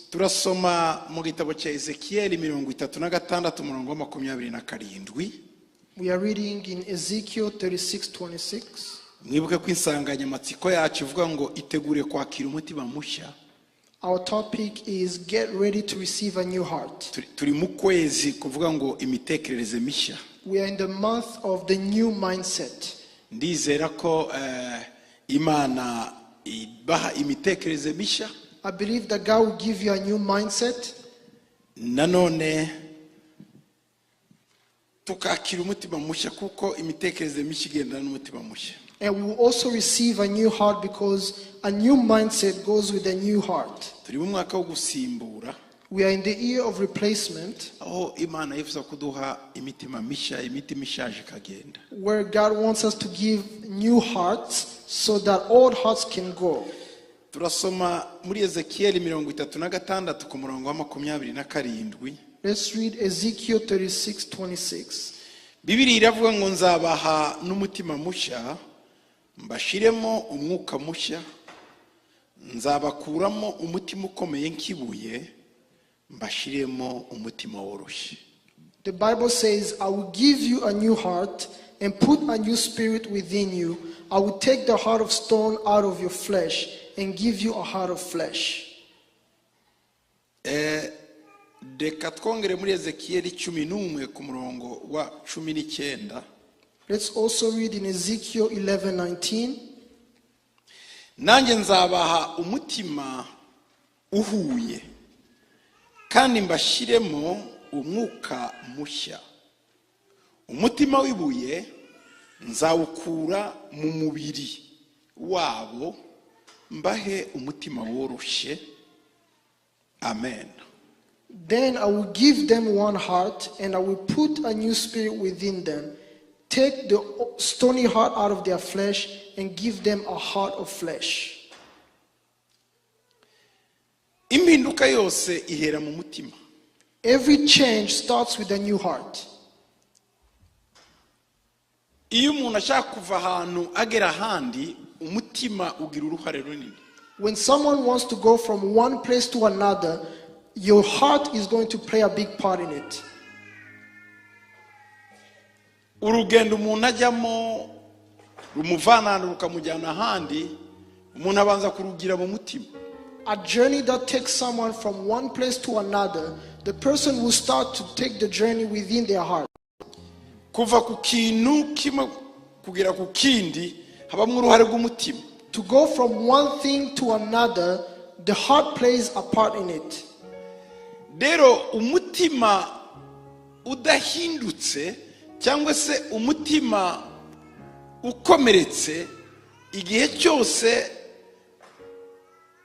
Turasoma mu gitabo cya Ezekiyeli 36, umurongo wa 27. We are reading in Ezekiel 36:26. Mwibuke ko insanganyamatsiko yacu ivuga ngo itegure kwakira umutima mushya. Our topic is "Get Ready to Receive a New Heart." Turi mu kwezi kuvuga ngo imitekerereze mishya. We are in the month of the new mindset. Ndizera ko Imana ibaha imitekerereze mishya. I believe that God will give you a new mindset. Nanone tukakira umutima mushya, kuko imitekerereze mishya igendana n'umutima mushya. And we will also receive a new heart because a new mindset goes with a new heart. Turi mu mwaka wo gusimbura, We are in the year of replacement, aho Imana yifuza kuduha imitima mishya, imitima ishaje ikagenda. Where God wants us to give new hearts so that old hearts can go. Turasoma muri Ezekiyeli 36 ku murongo wa 27. Let's read Ezekiel 36:26. Bibiri iravuga ngo nzabaha n'umutima mushya, mbashiremo umwuka mushya, nzabakuramo umutima ukomeye nk'ibuye, mbashiremo umutima woroshye. The Bible says, "I will give you a new heart and put a new spirit within you. I will take the heart of stone out of your flesh and give you a heart of flesh." Reka twongere muri Ezekiyeli 11 ku murongo wa 19. Let's also read in Ezekiel 11:19. Nanjye nzabaha umutima uhuye kandi mbashyiremo umwuka mushya, umutima w'ibuye nzawukura mu mubiri wabo, mbahe umutima woroshye. Amen. "Then I will give them one heart, and I will put a new spirit within them. Take the stony heart out of their flesh and give them a heart of flesh." Impinduka yose ihera mu mutima. Every change starts with a new heart. Iyo umuntu ashaka kuva ahantu agera ahandi, umutima ugira uruhare runini. When someone wants to go from one place to another, your heart is going to play a big part in it. Urugendo umuntu ajyamo rumuvana ahantu rukamujyana ahandi, umuntu abanza kurugira mu mutima. A journey that takes someone from one place to another, the person will start to take the journey within their heart. Kuva ku kintu kimwe kugera ku kindi habamo uruhare rw'umutima. To go from one thing to another, the heart plays a part in it. Rero umutima udahindutse cyangwa se umutima ukomeretse, igihe cyose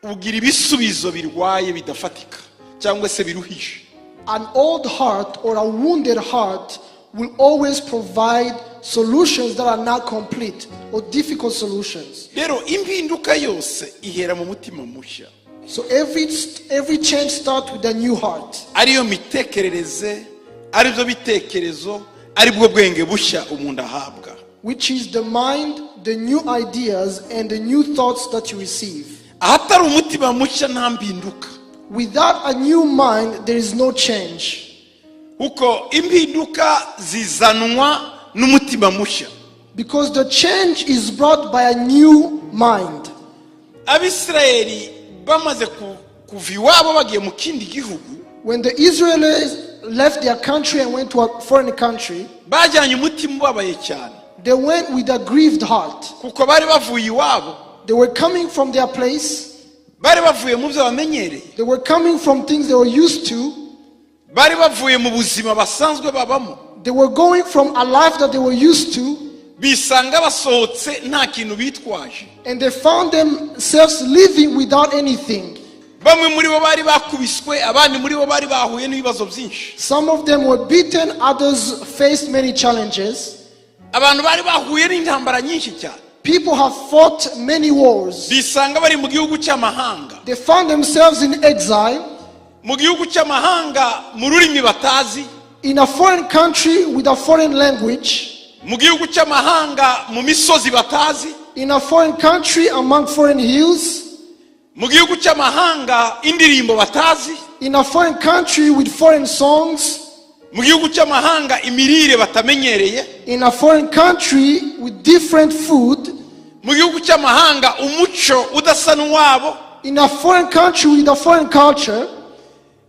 ugira ibisubizo birwaye, bidafatika cyangwa se biruhije. An old heart or a wounded heart will always provide solutions that are not complete or difficult solutions. Rero impinduka yose ihera mu mutima mushya. So every change starts with a new heart, ariyo mitekerereze, aribyo bitekerezo, aribwo bwenge bushya umuntu ahabwa, which is the mind, the new ideas, and the new thoughts that you receive. Ahatari umutima mushya nta mpinduka. Without a new mind, there is no change. Kuko impinduka zizanwa n'umutima mushya. Because the change is brought by a new mind. Abisirayeli bamaze kuva iwabo bagiye mu kindi gihugu, When the Israelis left their country and went to a foreign country, bajyanye umutima ubabaye cyane, they went with a grieved heart. Kuko bari bavuye iwabo, They were coming from their place, bari bavuye mu byo bamenyereye, they were coming from things they were used to, bari bavuye mu buzima basanzwe babamo, they were going from a life that they were used to, bisanga basohotse nta kintu bitwaje. And they found themselves living without anything. Bamwe muri bo bari bakubiswe, abandi muri bo bari bahuye n'ibibazo byinshi. Some of them were beaten, others faced many challenges. Abantu bari bahuye n'intambara nyinshi cyane. People have fought many wars. Bisanga bari mu gihugu cy'amahanga, They found themselves in exile, mu gihugu cy'amahanga, mu rurimi batazi, in a foreign country with a foreign language, mu gihugu cy'amahanga, mu misozi batazi. In a foreign country among foreign hills. Mu gihugu cy'amahanga indirimbo batazi, In a foreign country with foreign songs, mu gihugu cy'amahanga imirire batamenyereye, in a foreign country with different food, mu gihugu cy'amahanga umuco udasa n'uwabo, in a foreign country with a foreign culture,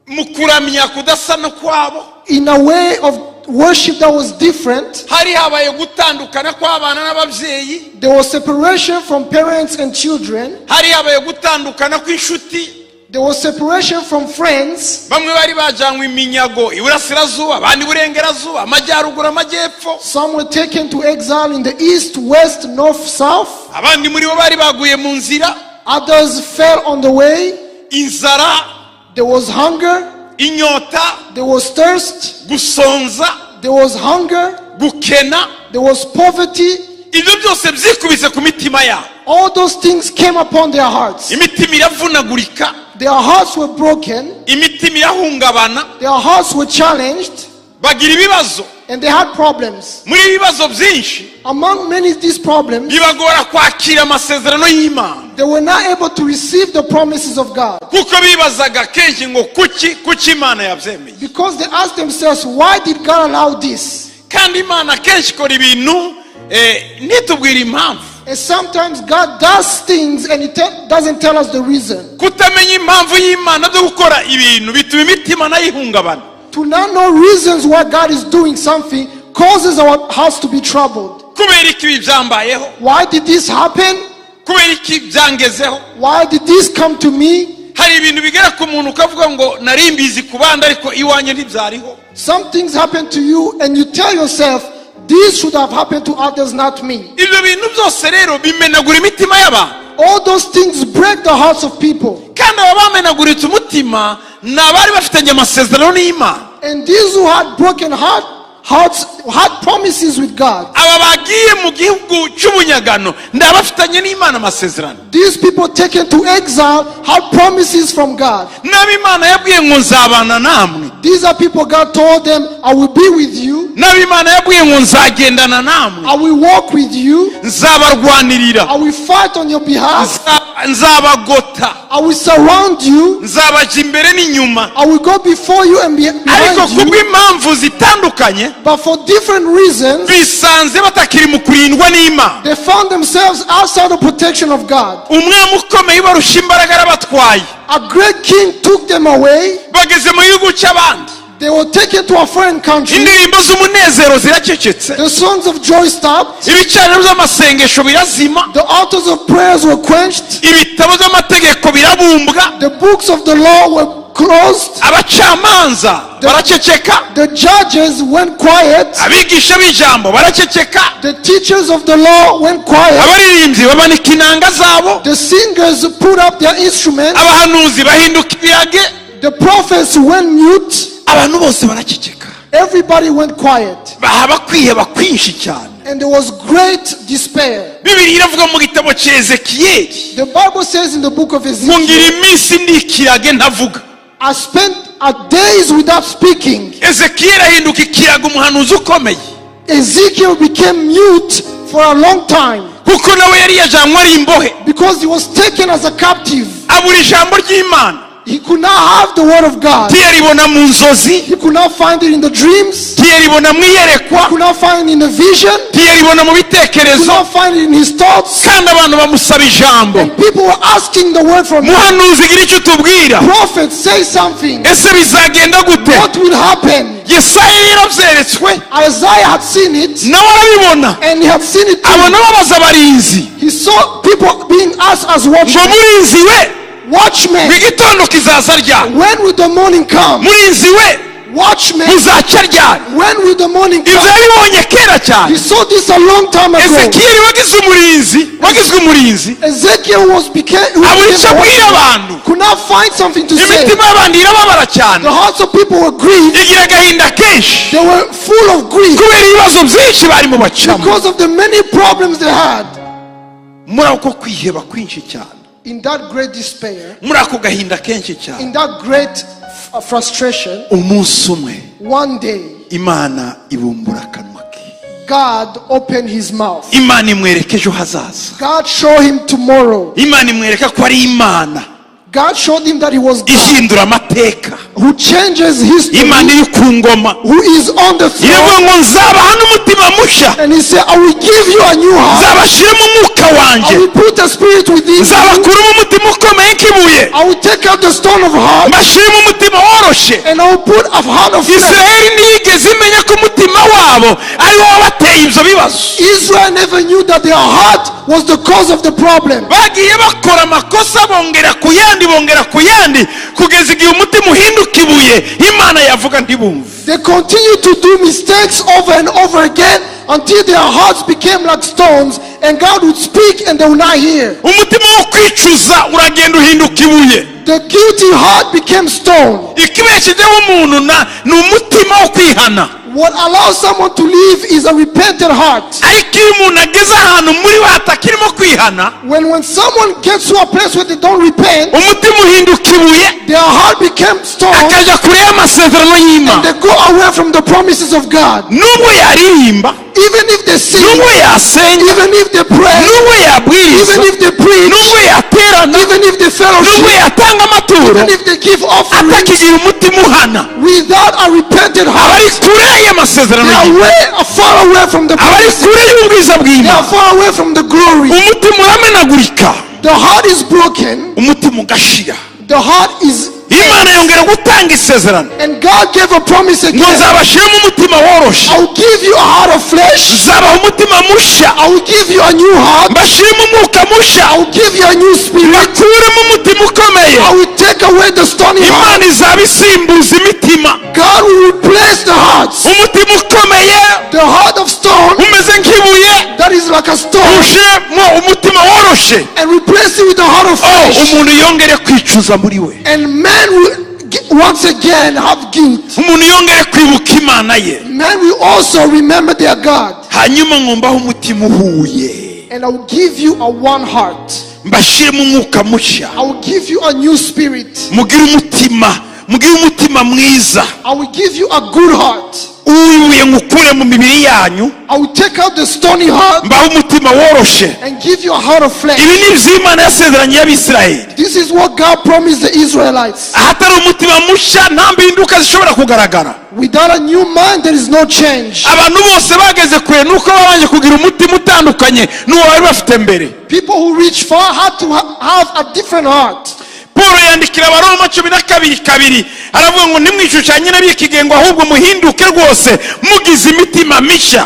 mu kuramya kudasa n'ukwabo. In a way of worship that was different. Hari habaye gutandukana kw'abana n'ababyeyi. There was separation from parents and children. Hari habaye gutandukana kw'inshuti. There was separation from friends. Bamwe bari bajanywe iminyago iburasirazuba, abandi iburengerazuba, amajyaruguru, amajyepfo. Some were taken to exile in the east, west, north, south. Abandi muri bo bari baguye mu nzira. Others fell on the way. Inzara, There was hunger. Inyota, There was thirst. Gusonza, There was hunger. Gukena. There was poverty. Ibyo byose byikubise ku mitima yabo. All those things came upon their hearts. Imitima iravunagurika. Their hearts were broken. Imitima irahungabana. Their hearts were challenged. Bagira ibibazo. And they had problems. Muri ibi bibazo byinshi, Among many of these problems, bibagora kwakira amasezerano y'Imana, they were not able to receive the promises of God. Kuko bibazaga kenshi ngo kuki kuki Imana yabyemeye? Because they asked themselves, "Why did God allow this?" Kandi Imana kenshi ikora ibintu eh, ntitubwire impamvu. And sometimes God does things and He doesn't tell us the reason. Kutamenya impamvu y'Imana byo gukora ibintu bituma imitima nayo ihungabana. To not know reasons why God is doing something causes our hearts to be troubled. Kubera iki ibi byambayeho? Why did this happen? Kubera iki byangezeho? Why did this come to me? Hari ibintu bigera ku muntu ukavuga ngo nari mbizi ku bandi ariko iwanjye ntibyariho. Some things happen to you and you tell yourself, "This should have happened to others, not me." Ibyo bintu byose rero bimenagura imitima y'abantu. All those things break the hearts of people. Kandi aba bamenaguritse umutima ni abari bafitanye amasezerano n'Imana. And these who had broken hearts had promises with God. Aba bagiye mu gihugu cy'ubunyagano ni abafitanye n'Imana amasezerano. These people taken to exile had promises from God. N'abo Imana yabwiye ngo nzabana namwe. These are people God told them, "I will be with you, N'abo Imana yabwiye ngo nzagendana namwe, I will walk with you, nzabarwanirira, I will fight on your behalf, nzabagota, I will surround you, nzabajya imbere n'inyuma." I will go before you and be Ariko behind you." kubw'impamvu zitandukanye, But for different reasons, bisanze batakiri mu kurindwa n'Imana. they found themselves outside the protection of God. Umwami ukomeye ubarusha imbaraga arabatwaye. A great king took them away. Bageze mu gihugu cy'abandi. They were taken to a foreign country. Indirimbo z'umunezero ziracecetse. The songs of joy stopped. Ibicaniro by'amasengesho birazima. The altars of prayers were quenched. Ibitabo by'amategeko birabumbwa. The books of the law were closed. Abacamanza baraceceka. The judges went quiet. Abigisha b'ijambo baraceceka. The teachers of the law went quiet. Abaririmbyi bamanika inanga zabo. The singers put up their instruments. Abahanuzi bahinduka ibiragi. The prophets went mute. Abantu bose baraceceka. Everybody went quiet. Bahaba kwiheba kwinshi cyane. And there was great despair. Bibiliya iravuga mu gitabo cya Ezekiyeli The Bible says in the book of ngo Ezekiel, ngira iminsi ndi ikiragi ntavuga. "I spent a days without speaking." Ezekiyeli ahinduka ikiragi, umuhanuzi ukomeye, Ezekiel became mute for a long time kuko nawe yari yajanywe ari imbohe, because he was taken as a captive. Abura ijambo ry'Imana. He could not have the word of God. Ntiyaribona mu nzozi. He could not find it in the dreams. Ntiyaribona mu iyerekwa. He could not find it in the vision. Ntiyaribona mu He could bitekerezo. not find it in his thoughts. Kandi abantu bamusaba ijambo. And people were asking the word from him. Muhanuzi gira icyo utubwira. "Prophet, say something. Ese bizagenda gute? What will happen?" Yesaya yarabyeretswe. Isaiah had seen it, Nawe arabibona. and he had seen it too. Abona babaza abarinzi He saw people being asked as ngo watchmen. murinzi we, "Watchmen, ngo igitondo kizaza ryari? when will the morning come? Murinzi we, Watchmen, buzacya ryari?" when will the morning Ibyo come?" yabibonye kera cyane. He saw this a long time ago. Ezekiyeli wagize umurinzi wagizwe umurinzi Ezekiel was became, who abura became icyo a abwira watchman, abantu. Could not find something to say. Imitima y'abantu irababara cyane. The hearts of people were grieved. Igira agahinda kenshi They were full of grief kubera ibibazo byinshi barimo bacamo. Because of the many problems they had. Muri ako kwiheba kwinshi cyane, In that great despair, muri ako gahinda kenshi cyane, in that great frustration, umunsi umwe one day Imana ibumbura akanwa ke. God opened his mouth. Imana imwereka ejo hazaza. God showed him tomorrow. Imana imwereka ko ari Imana. God showed him that he was God ihindura amateka, who changes history, Imana iri ku ngoma. Who is on the throne. Iravuga ngo nzabaha n'umutima mushya. And he said, "I will give you a new heart. Nzabashyiramo umwuka wanjye. I will put a spirit within you. Nzabakuramo umutima ukomeye nk'ibuye, I will take out the stone of heart mbashyiremo umutima woroshye." and I will put a heart of flesh." Israheli ntiyigeze imenya ko umutima wabo ari wo wabateye ibyo bibazo. Israel never knew that their heart was the cause of the problem. Bagiye bakora amakosa, bongera ku yandi, bongera ku yandi, kugeza igihe umutima uhinduka ibuye, Imana yavuga ntibumve. They continued to do mistakes over and over again until their hearts became like stones and God would speak and they would not hear. Umutima wo kwicuza uragenda uhinduka ibuye. The guilty heart became stone. Ikibeshejeho umuntu na ni umutima wo kwihana. What allows someone to live is a repentant heart. Ariko iyo umuntu ageze ahantu muri we hatakirimo kwihana, When someone gets to a place where they don't repent, umutima uhinduka ibuye, their heart became stone akajya kure y'amasezerano and y'Imana. they go away from the promises of God. Nubwo yaririmba, Even if they sing, nubwo yasenga, even if they pray, nubwo yabwiriza, even if they preach, nubwo yaterana, even if they nubwo fellowship, yatanga amaturo, even if they give offerings, atakigira umutima uhana, without a repentant aba ari heart, kure y'amasezerano they are y'Imana, way far away from the aba ari promises. kure y'ubwiza They bw'Imana. are far away from the glory. Umutima uramenagurika. The heart is broken. Umutima ugashira. The heart is. Imana yongera gutanga isezerano And God gave a promise ngo again. nzabashyiramo umutima woroshe, I will give you a heart of flesh. nzabaha umutima mushya, I will give you a new heart. mbashyiremo umwuka mushya, I will give you a new spirit. mbakuremo umutima ukomeye. I will take away the stony heart. Imana izaba isimbuza imitima. God will replace the hearts. Umutima ukomeye The heart of stone umeze nk'ibuye, that is like a stone ushiremo umutima woroshe, and replace it with the heart of oh, flesh. umuntu yongere kwicuza muri we. And man will once again have guilt. Umuntu yongere kwibuka Imana ye. Man will also remember their God. Hanyuma ngo mbahe umutima uhuye, And I will give you a one heart. Mbashyiremo umwuka mushya, I will give you a new spirit. Mugire umutima, mugire umutima mwiza. I will give you a good heart. Uwibuye ngukure mu mibiri yanyu, I will take out the stony heart mbahe umutima woroshe. And give you a heart of flesh. Ibi ni iby'Imana yasezeranye y'Abisirayeli. This is what God promised the Israelites. Ahatari umutima mushya nta mpinduka zishobora kugaragara. Without a new mind, there is no change. Abantu bose bageze kure nuko babanje kugira umutima utandukanye n'uwo bari bafite mbere. People who reach far had to have a different heart. Paul yandikira Abaroma 12:2, aravuga ngo ntimwishushanye n'ab'iki gihe, ngo ahubwo muhinduke rwose mugize imitima mishya.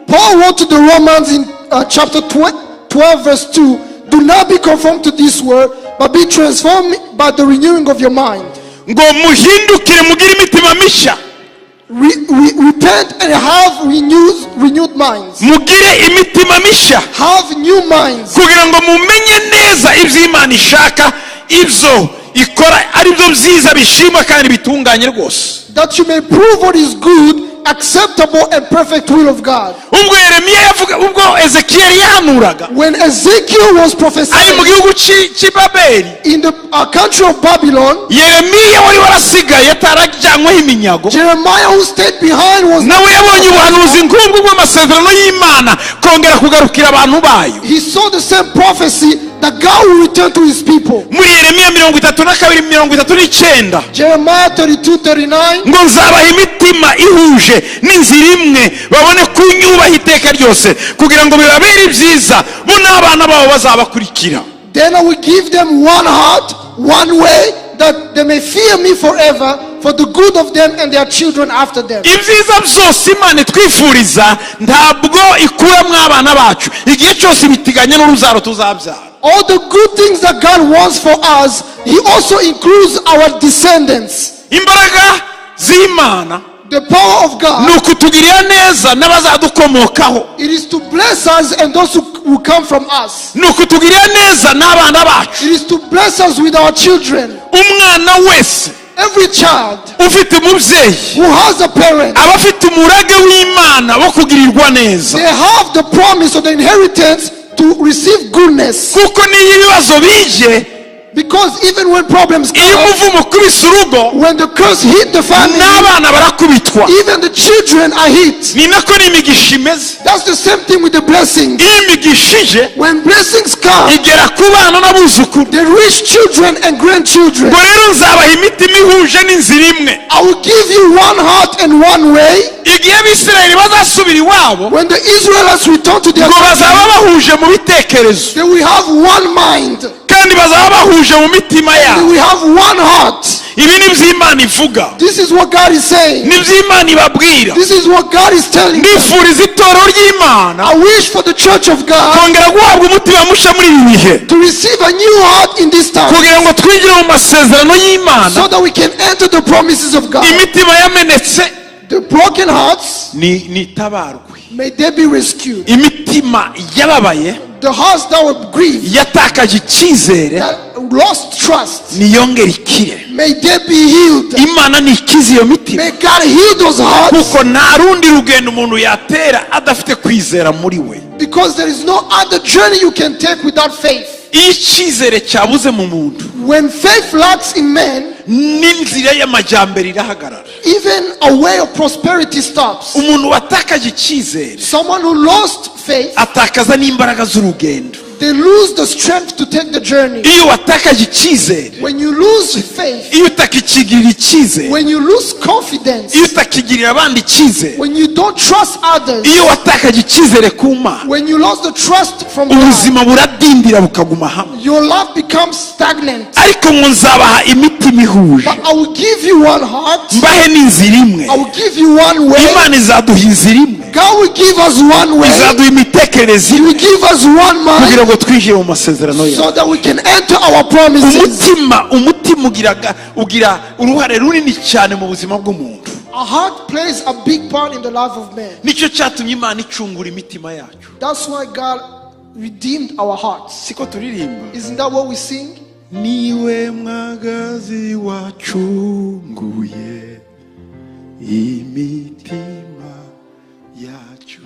Paul wrote to the Romans in chapter 12, verse 2: "Do not be conformed to this world, but be transformed by the renewing of your mind." Ngo muhindukire mugire imitima mishya. Repent and have renewed minds. Mugire imitima mishya Have new minds kugira ngo mumenye neza ibyo Imana ishaka, ibyo ikora ari byo byiza bishimwa kandi bitunganye rwose. That you may prove what is good, acceptable, and perfect will of God. Ubwo Yeremiya yavuga, ubwo Ezekiyeli yahanuraga When Ezekiel was ari mu prophesying gihugu cy'i cy'i Babeli, in the country of Babylon, Yeremiya wari warasigaye atarajyanyweho iminyago, Jeremiah, who stayed behind, was nawe yabonye ubuhanuzi nk'ubwo bw'amasezerano y'Imana kongera kugarukira abantu bayo. He saw the same prophecy that God will return to his people. Muri Yeremiya 32:39, Jeremiah 32 39. Ngo nzabaha imitima ihuje n'inzira imwe, babone kunyubaha iteka ryose, kugira ngo bibabere ibyiza bo n'abana babo bazabakurikira. Then I will give them one heart, one way, that they may fear me forever for the good of them and their children after them. Ibyiza byose Imana itwifuriza ntabwo ikuramo abana bacu, igihe cyose bitiganye n'urubyaro tuzabyara. All the good things that God wants for us, He also includes our descendants. Imbaraga z'Imana The power of God, ni ukutugirira neza n'abazadukomokaho, it is to bless us and those who will come from us. Ni ukutugirira neza n'abana bacu. It is to bless us with our children. Umwana wese Every child ufite umubyeyi who has a parent, aba afite umurage w'Imana wo kugirirwa neza. They have the promise of the inheritance to receive goodness. Kuko n'iyo ibibazo bije Because even when problems Iyo come, umuvumo ukubise urugo, when the curse hit the family, n'abana barakubitwa. Even the children are hit. Ni nako n'imigisha imeze. That's the same thing with the blessings. Iyo imigisha ije, When blessings come, igera ku bana n'abuzukuru. They reach children and grandchildren. Ngo rero nzabaha imitima ihuje n'inzira imwe. I will give you one heart and one way. Igihe Abisirayeli bazasubira iwabo, When the Israelites return to their ngo country, bazaba bahuje mu bitekerezo, they will have one mind. Kandi bazaba bahuje mu mitima They yabo. will have one heart. Ibi ni byo Imana ivuga, This is what God is saying. ni byo Imana ibabwira. This is what God is telling them. Ndifuriza itorero ry'Imana I wish for the church of God kongera guhabwa umutima mushya muri ibi bihe, to receive a new heart in this time kugira ngo twinjire mu masezerano y'Imana. So that we can enter the promises of God. Imitima yamenetse The broken hearts, ni nitabarwe. May they be rescued. Imitima yababaye, The hearts that were grieved, yatakaje icyizere, that lost trust, niyongere ikire. May they be healed. Imana nikize iyo mitima, May God heal those hearts, kuko nta rundi rugendo umuntu yatera adafite kwizera muri we. Because there is no other journey you can take without faith. Iyo icyizere cyabuze mu muntu, When faith lacks in man, n'inzira y'amajyambere irahagarara. Even a way of prosperity stops. Umuntu watakaje icyizere Someone who lost faith, atakaza n'imbaraga z'urugendo. They lose the strength to take the journey. Iyo watakaje icyizere, When you lose faith, iyo utakikigirira icyizere, when you lose confidence, iyo utakigirira abandi icyizere, when you don't trust others, iyo watakaje icyizere ku Mana, when you lost the trust from God, ubuzima buradindira bukaguma hamwe. Your life becomes stagnant. Ariko ngo nzabaha imitima ihuje, But I will give you one heart. Mbahe n'inzira imwe. I will give you one way. Imana izaduha inzira imwe, God will give us one way. izaduha imitekerereze He imwe, will give us one mind kugira ngo twinjire mu masezerano yayo. So that we can enter our promises. Umutima, umutima ugira ugira uruhare runini cyane mu buzima bw'umuntu. A heart plays a big part in the life of man. Nicyo cyatumye Imana icungura imitima yacu. That's why God redeemed our hearts. Siko turirimba? Isn't that what we sing? Niwe mwagazi wacunguye imitima yacu,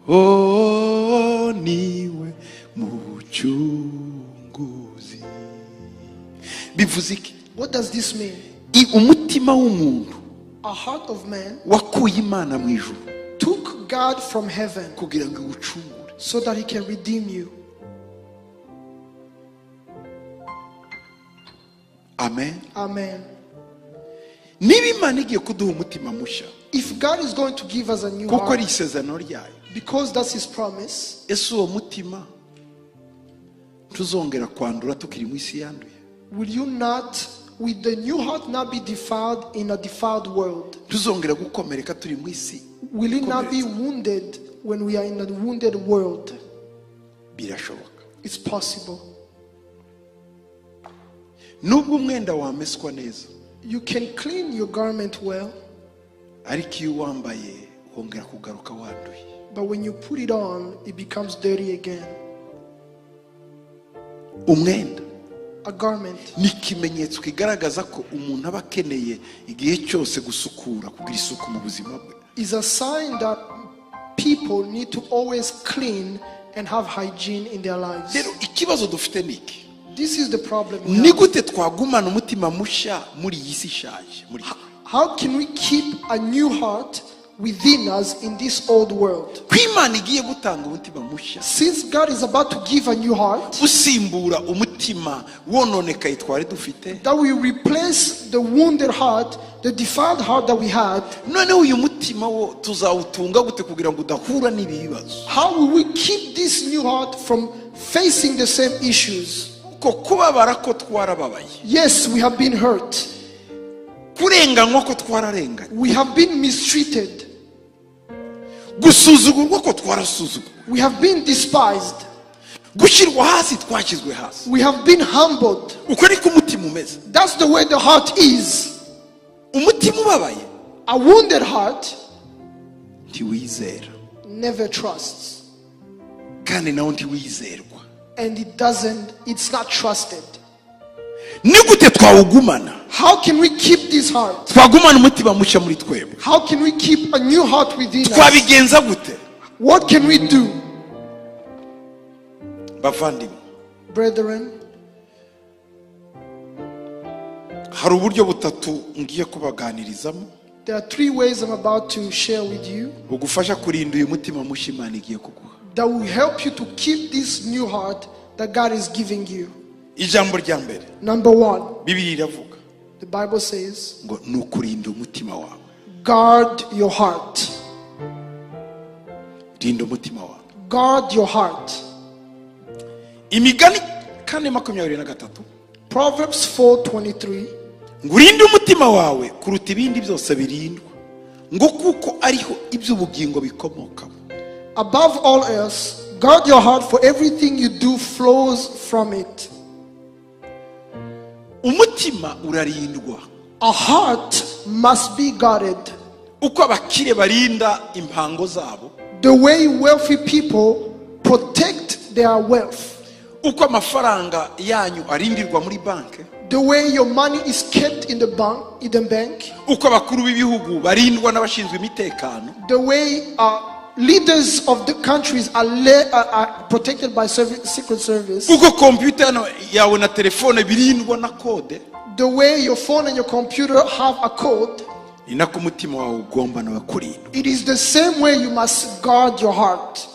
oh niwe mucunguzi. Bivuze iki? What does this mean? Umutima w'umuntu A heart of man wakuye Imana mu ijuru took God from heaven kugira ngo iwucungure. So that he can redeem you. Amen. Amen. Niba Imana igiye kuduha umutima mushya, If God is going to give us a new kuko ari heart, isezerano ryayo, because that's his promise, ese uwo mutima tuzongera kwandura tukiri mu isi yanduye? Will you not, with the new heart, not be defiled in a defiled world? Tuzongera gukomereka turi mu isi Will it not be wounded when we are in a wounded world? Birashoboka. It's possible. Nubwo umwenda wameswa neza, You can clean your garment well, ariko iyo uwambaye wongera kugaruka wanduye. But when you put it on, it becomes dirty again. Umwenda A garment ni ikimenyetso kigaragaza ko umuntu aba akeneye igihe cyose gusukura, kugira isuku mu buzima bwe. Is a sign that people need to always clean and have hygiene in their lives. Rero ikibazo dufite ni iki? This is the problem we Ni have. gute twagumana umutima mushya muri iyi si ishaje muri twe? How can we keep a new heart within us in this old world? Ko Imana igiye gutanga umutima mushya, Since God is about to give a new heart usimbura umutima wononekaye twari dufite, that will replace the wounded heart, the defiled heart that we had, noneho uyu mutima wo tuzawutunga gute kugira ngo udahura n'ibi bibazo? How will we keep this new heart from facing the same issues? Ko kubabara ko twarababaye, Yes, we have been hurt. Kurenganywa ko twararenganye, We have been mistreated. Gusuzugurwa ko twarasuzuguwe, We have been despised. Gushyirwa hasi twashyizwe hasi. We have been humbled. Uko niko umutima umeze. That's the way the heart is. Umutima ubabaye A wounded heart ntiwizera, never trusts. Kandi nawe ntiwizerwa. And it doesn't, it's not trusted. Ni gute twawugumana? How can we keep this heart? Twagumana umutima mushya muri twebwe? How can we keep a new heart within us? Twabigenza gute? What can we do? Bavandimwe, Brethren, Hari uburyo butatu ngiye kubaganirizamo There are three ways I'm about to share with you bugufasha kurinda uyu mutima mushya Imana igiye kuguha. That will help you to keep this new heart that God is giving you. Ijambo rya mbere, Number one, Bibiliya iravuga the Bible says, ngo ni ukurinda umutima wawe. Guard your heart. Rinda umutima wawe. Guard your heart. Imigani 4:23. Proverbs 4:23. Ngo urinde umutima wawe kuruta ibindi byose birindwa, ngo kuko ariho iby'ubugingo bikomokamo. Above all else, guard your heart, for everything you do flows from it. Umutima urarindwa. A heart must be guarded. Uko abakire barinda impango zabo, The way wealthy people protect their wealth, uko amafaranga yanyu arindirwa muri banki, the way your money is kept in the bank, uko abakuru b'ibihugu barindwa n'abashinzwe imitekano, the way leaders of the countries are protected by secret service, uko kompiyuta yawe na telefone birindwa na kode, the way your phone and your computer have a code, ni nako umutima wawe ugomba nawe kurindwa. It is the same way you must guard your heart.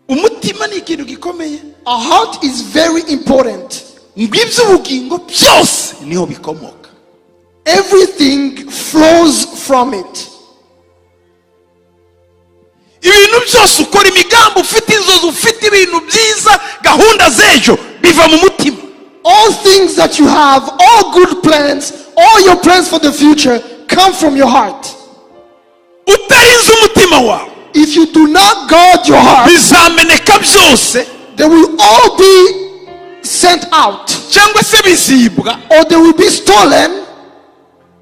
Umutima ni ikintu gikomeye. A heart is very important. Ngo iby'ubugingo byose niho bikomoka. Everything flows from it. Ibintu byose ukora, imigambi ufite, inzozi ufite, ibintu byiza, gahunda z'ejo, biva mu mutima. All things that you have, all good plans, all your plans for the future come from your heart. Utarinze umutima wawe, If you do not guard your heart, bizameneka byose, they will all be sent out cyangwa se bizibwa, or they will be stolen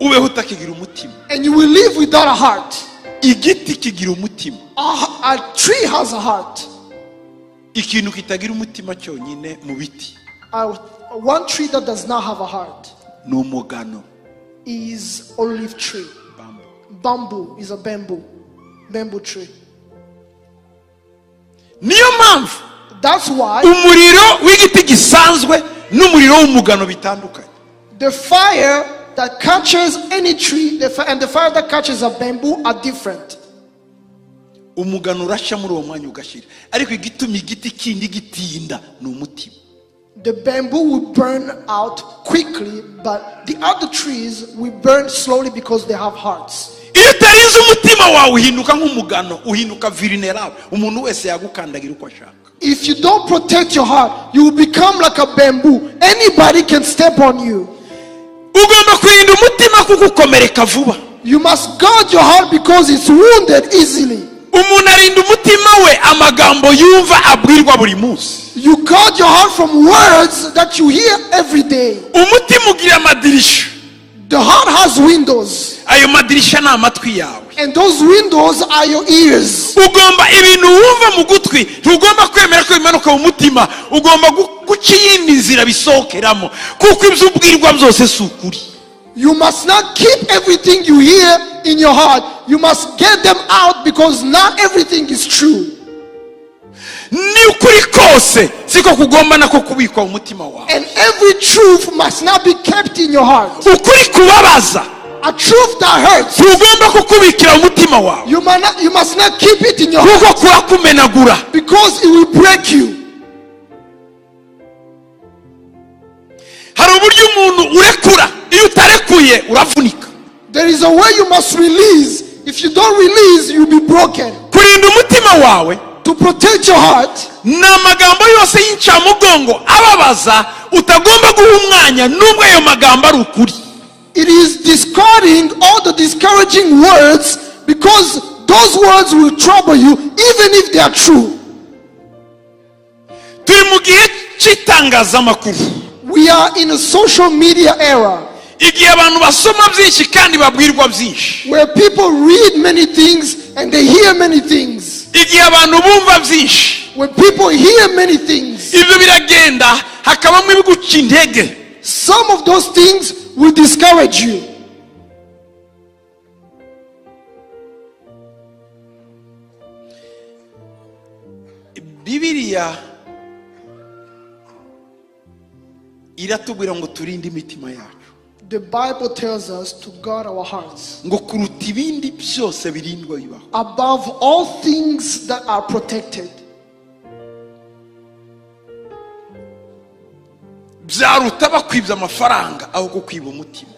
ubeho utakigira umutima. And you will live without a heart. Igiti kigira umutima. A tree has a heart. Ikintu kitagira umutima cyonyine mu biti One tree that does not have a heart ni umugano. Is olive tree. Bamboo. Bamboo is a bamboo. Bamboo tree. Niyo mpamvu That's why umuriro w'igiti gisanzwe n'umuriro w'umugano bitandukanye. The fire that catches any tree and the fire that catches a bamboo are different. Umugano urashya muri uwo mwanya ugashira, ariko igituma igiti kindi gitinda ni umutima. The bamboo will burn out quickly, but the other trees will burn slowly because they have hearts. Iyo utarinze umutima wawe, uhinduka nk'umugano, uhinduka vulnerable, umuntu wese yagukandagira uko ashaka. If you don't protect your heart, you will become like a bamboo. Anybody can step on you. Ugomba kurinda umutima kuko ukomereka vuba. You must guard your heart because it's wounded easily. Umuntu arinda umutima we amagambo yumva abwirwa buri munsi. You guard your heart from words that you hear every day. Umutima ugira amadirisha. The heart has windows, Ayo madirisha ni amatwi yawe. And those windows are your ears. Ugomba ibintu wumva mu gutwi ntugomba kwemera ko bimanuka mu mutima, ugomba guca iyindi nzira bisohokeramo, kuko ibyo ubwirwa byose si ukuri. You must not keep everything you hear in your heart. You must get them out because not everything is true. Ni ukuri kose siko kugomba nako kubikwa mu mutima wawe. And every truth must not be kept in your heart. Ukuri kubabaza A truth that hurts, ntugomba kukubikira mu mutima wawe, you must not keep it in your heart kuko kurakumenagura. Because it will break you. Hari uburyo umuntu urekura, iyo utarekuye uravunika. There is a way you must release. If you don't release, you'll be broken. Kurinda umutima wawe To protect your heart, ni amagambo yose y'incamugongo ababaza utagomba guha umwanya nubwo ayo magambo ari ukuri. It is discarding all the discouraging words because those words will trouble you even if they are true. Turi mu gihe cy'itangazamakuru, We are in a social media era igihe abantu basoma byinshi kandi babwirwa byinshi, where people read many things and they hear many things. Igihe abantu bumva byinshi. When people hear many things, Ibyo biragenda hakabamo ibiguca intege. Some of those things will discourage you. Bibiliya Iratubwira ngo turinde imitima yacu The Bible tells us to guard our hearts ngo kuruta ibindi byose birindwa bibaho. Above all things that are protected. Byaruta bakwibye amafaranga aho kukwiba umutima.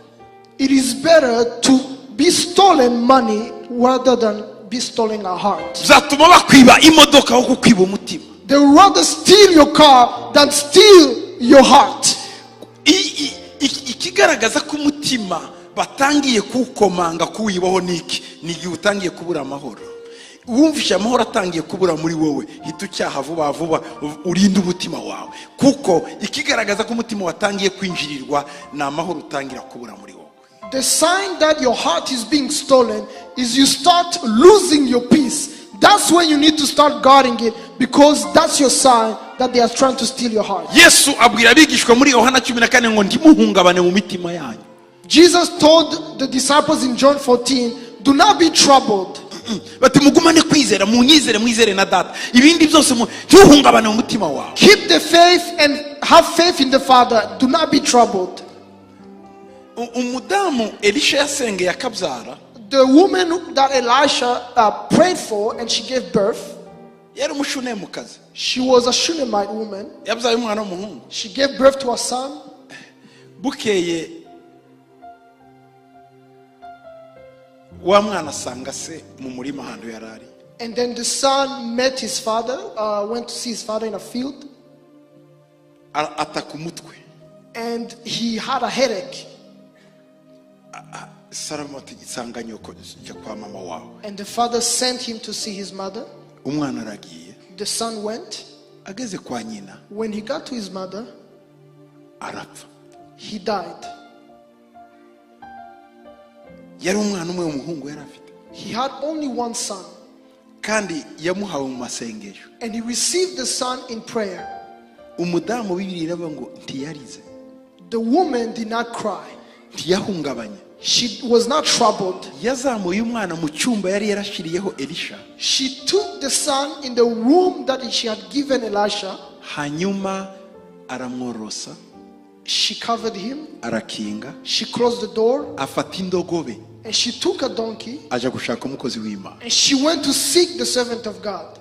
It is better to be stolen money rather than be stolen a heart. Byatuma bakwiba imodoka aho kukwiba umutima. They would rather steal your car than steal your heart. Ikigaragaza ko umutima batangiye kuwukomanga kuwibaho ni iki? Ni igihe utangiye kubura amahoro, wumvishe amahoro atangiye kubura muri wowe, hita ucyaha vuba vuba urinde umutima wawe, kuko ikigaragaza ko umutima watangiye kwinjirirwa ni amahoro utangira kubura muri wowe. The sign that your heart is being stolen is you start losing your peace. That's when you need to start guarding it, because that's your sign that they are trying to steal your heart. Yesu abwira abigishwa muri Yohana 14 ngo ntimuhungabane mu mitima yanyu. Jesus told the disciples in John 14, "Do not be troubled." Bati mugumane kwizera, munyizere, mwizere na Data, ibindi byose ntuhungabane mu mutima wawe. Keep the faith and have faith in the Father. Do not be troubled. Umudamu Elisha yasengeye akabyara, The woman that Elisha prayed for and she gave birth, yari Umushunemukazi. She was a Shunammite woman. Yabyaye umwana w'umuhungu. She gave birth to a son. Bukeye wa mwana asanga se mu murima ahantu yari ari. And then the son met his father, went to see his father in a field, Ataka umutwe. And he had a headache. Salomo ati sanga nyoko, jya kwa mama wawe. And the father sent him to see his mother. Umwana aragiye. The son went. Ageze kwa nyina, When he got to his mother, arapfa. He died. Yari umwana umwe w'umuhungu yari afite. He had only one son, Kandi yamuhawe mu masengesho. And he received the son in prayer. Umudamu, Bibiliya iravuga ngo ntiyarize. The woman did not cry. Ntiyahungabanye. She was not troubled. Yazamuye umwana mu cyumba yari yarashiriyeho Elisha. She took the son in the room that she had given Elisha. Hanyuma aramworosa. She covered him. Arakinga. She closed the door. Afata indogobe. And she took a donkey. Ajya gushaka umukozi w'Imana. And she went to seek the servant of God.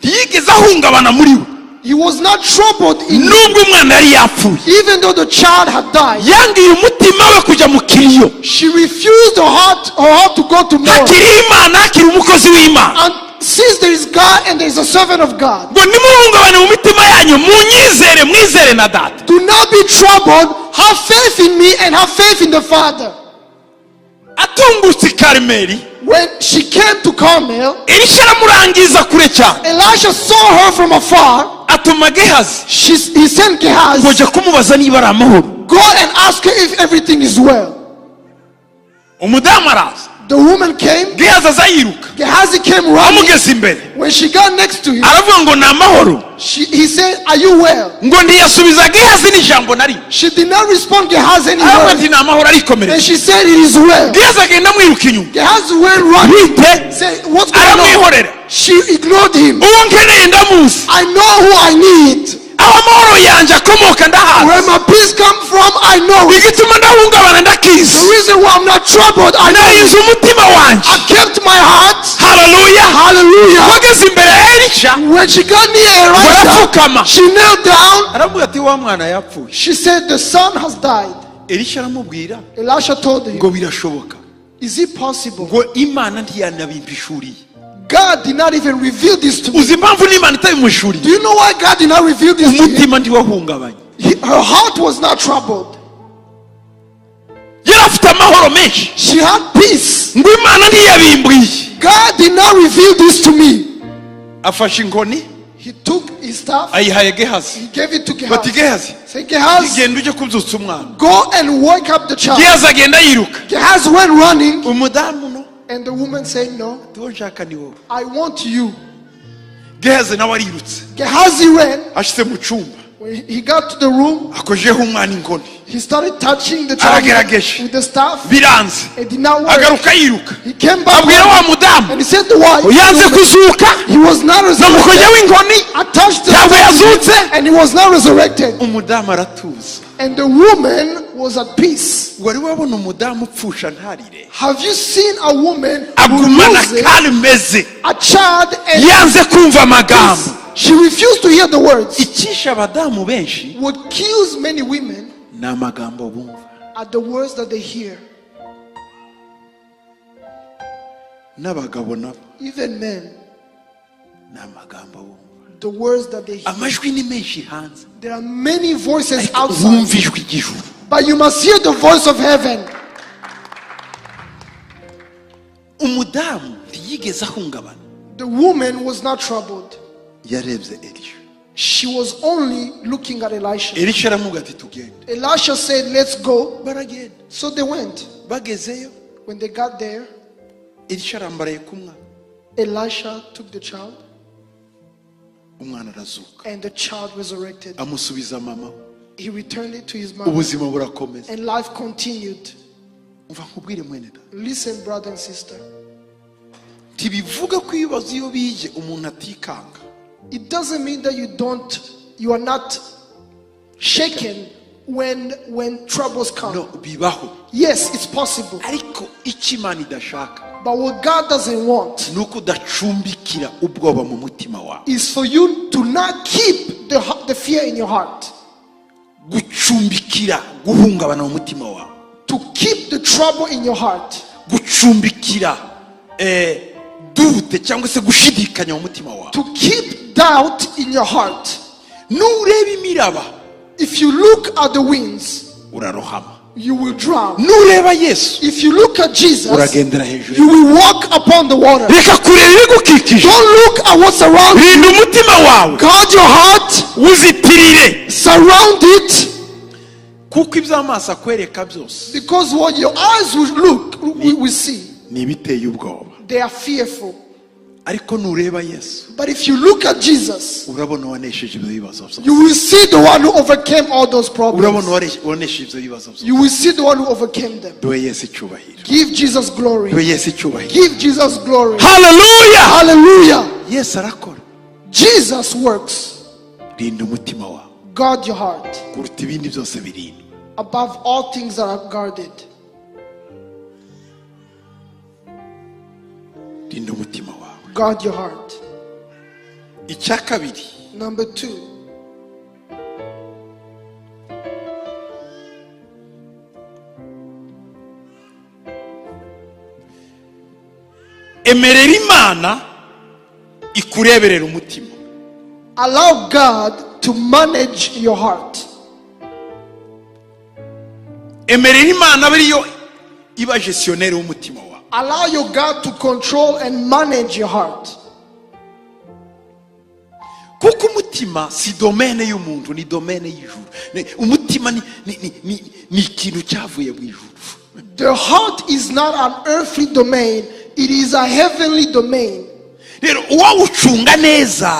Ntiyigeze ahungabana muri we. He was not troubled in Nubwo umwana yari yapfuye, even though the child had died. Yangiye umutima we kujya mu kiriyo. She refused her heart to go to mourn. Hakiri Imana, hakiri umukozi w'Imana. And since there is God and there is a servant of God, Ngo ntimuhungabane mu mitima yanyu, munyizere, mwizere na Data. Do not be troubled. Have faith in me and have faith in the Father. Atungutse i Karimeri, When she came to Carmel, Elisha aramurangiza kure cyane. Elisha saw her from afar. Atuma Gehazi He sent ngo Gehazi, jya kumubaza niba ari amahoro. "Go and ask her if everything is well." Umudamu araza. The woman came. Gehazi aza yiruka. Gehazi came running. Amugeze imbere, When she got next to him, aravuga ngo ni amahoro? he said, "Are you well?" Ngo ntiyasubiza Gehazi n'ijambo na rimwe. She did not respond Gehazi any Aravuga word. ati ni amahoro, arikomereza. And she said, "It is well." Gehazi agenda amwiruka inyuma. Gehazi went running. Bite? Say, "What's going on?" Aramwihorera. She ignored him. Uwo nkeneye ndamuzi. "I know who I need. Aho amahoro yanjye akomoka ndahazi. Where my peace come from, I know it. Igituma ndahungabana ndakizi. The reason why I'm not troubled, I know Narinze it. Umutima wanjye. I kept my heart." Haleluya. Hallelujah. Wageze imbere ya Elisha, When she got near Elisha, arapfukama. She knelt down. Aravuga ati wa mwana yapfuye. She said, "The son has died." Elisha aramubwira Elisha told him, ngo birashoboka? "Is it possible?" Ngo Imana ntiyanabimpishuriye. "God did not even reveal this to me." Uzi impamvu n'Imana itabimuhishuriye? Do you know why God did not reveal this to him? Umutima ntiwahungabanye. Her heart was not troubled. Yari afite amahoro menshi. She had peace. Ngo Imana ntiyabimbwiye. "God did not reveal this to me." Afashe inkoni, He took his staff, ayihaye Gehazi. He gave it to Bati Gehazi. Gehazi, Say, "Gehazi, genda ujye kubyutsa umwana. go and wake up the child." Gehazi agenda yiruka. Gehazi went running, Umudamu no and the woman said, "No, uwo nshaka ni wowe. I want you." Gehazi nawe arirutse. Gehazi ran. Ashyize mu cyumba. When he got to the room, akojeho umwana inkoni, he started touching the child Aragerageje. with the staff. Biranze. It did not work. Agaruka yiruka, He came back abwira wa mudamu, and he said to the wife, yanze kuzuka, he was not resurrected. namukojeho inkoni, I touched the ntabwo yazutse. and he was not resurrected. Umudamu aratuza. And the woman was at peace. Wari wabona umudamu upfusha ntarire? Have you seen a woman who Agumana loses karimeze, a child and yanze kumva amagambo. she refused to hear the words? Icyishe abadamu benshi What kills many women ni amagambo bumva. are the words that they hear. N'abagabo nabo, Even men, ni amagambo bumva. the words that they hear. Amajwi ni menshi hanze, There are many voices ariko outside, wumva ijwi ry'ijuru. but you must hear the voice of heaven. Umudamu ntiyigeze ahungabana. The woman was not troubled. Yarebye Elisha. She was only looking at Elisha. Elisha aramubwira ati tugende. Elisha said, "Let's go." Baragenda. So they went. Bagezeyo, When they got there, Elisha arambaraye ku mwana. Elisha took the child Umwana arazuka. and the child resurrected. Amusubiza mama we. He returned it to his mother Ubuzima burakomeza. and life continued. Umva nkubwire mwene data, Listen, brother and sister. ntibivuga ko ibibazo iyo bije umuntu atikanga. It doesn't mean that you are not shaken when troubles come. No, bibaho. Yes, it's possible. Ariko icyo Imana idashaka But what God doesn't want ni uko udacumbikira ubwoba mu mutima wawe. is for you to not keep the fear in your heart, Gucumbikira guhungabana mu mutima wawe, to keep the trouble in your heart, gucumbikira doute cyangwa se gushidikanya mu mutima wawe. To keep doubt in your heart. Nureba imiraba, If you look at the winds, urarohama. You will drown. Nureba Yesu, If you look at Jesus, uragendera hejuru. You will walk upon the water. Reka kureba ibigukikije. Don't look at what's around you. Rinda umutima wawe. Guard your heart, Uzitirire, surround it, kuko ibyo amaso akwereka byose because what your eyes will look, will see, ni ibiteye ubwoba. They are fearful. Ariko nureba Yesu, But if you look at Jesus, urabona uwanesheje ibyo bibazo byose. you will see the one who overcame all those Urabona problems. uwanesheje ibyo bibazo byose. You will see the one who overcame them. Duhe Yesu icyubahiro. Give Jesus glory. Duhe Yesu icyubahiro. Give Jesus glory. Haleluya. Hallelujah. Yesu arakora. Jesus works. Rinda umutima wawe Guard your heart kuruta ibindi byose birindwa. Above all things that are guarded. Rinda umutima wawe. Guard your heart. Icya kabiri, Number two, emerera Imana ikureberera umutima. Allow God to manage your heart. Emerera Imana abe ariyo iba gestionnaire w'umutima wawe. Allow your God to control and manage your heart. Kuko umutima si domaine y'umuntu, ni domaine y'ijuru. Umutima ni ikintu cyavuye mu ijuru. The heart is not an earthly domain, it is a heavenly domain. Rero uwawucunga neza,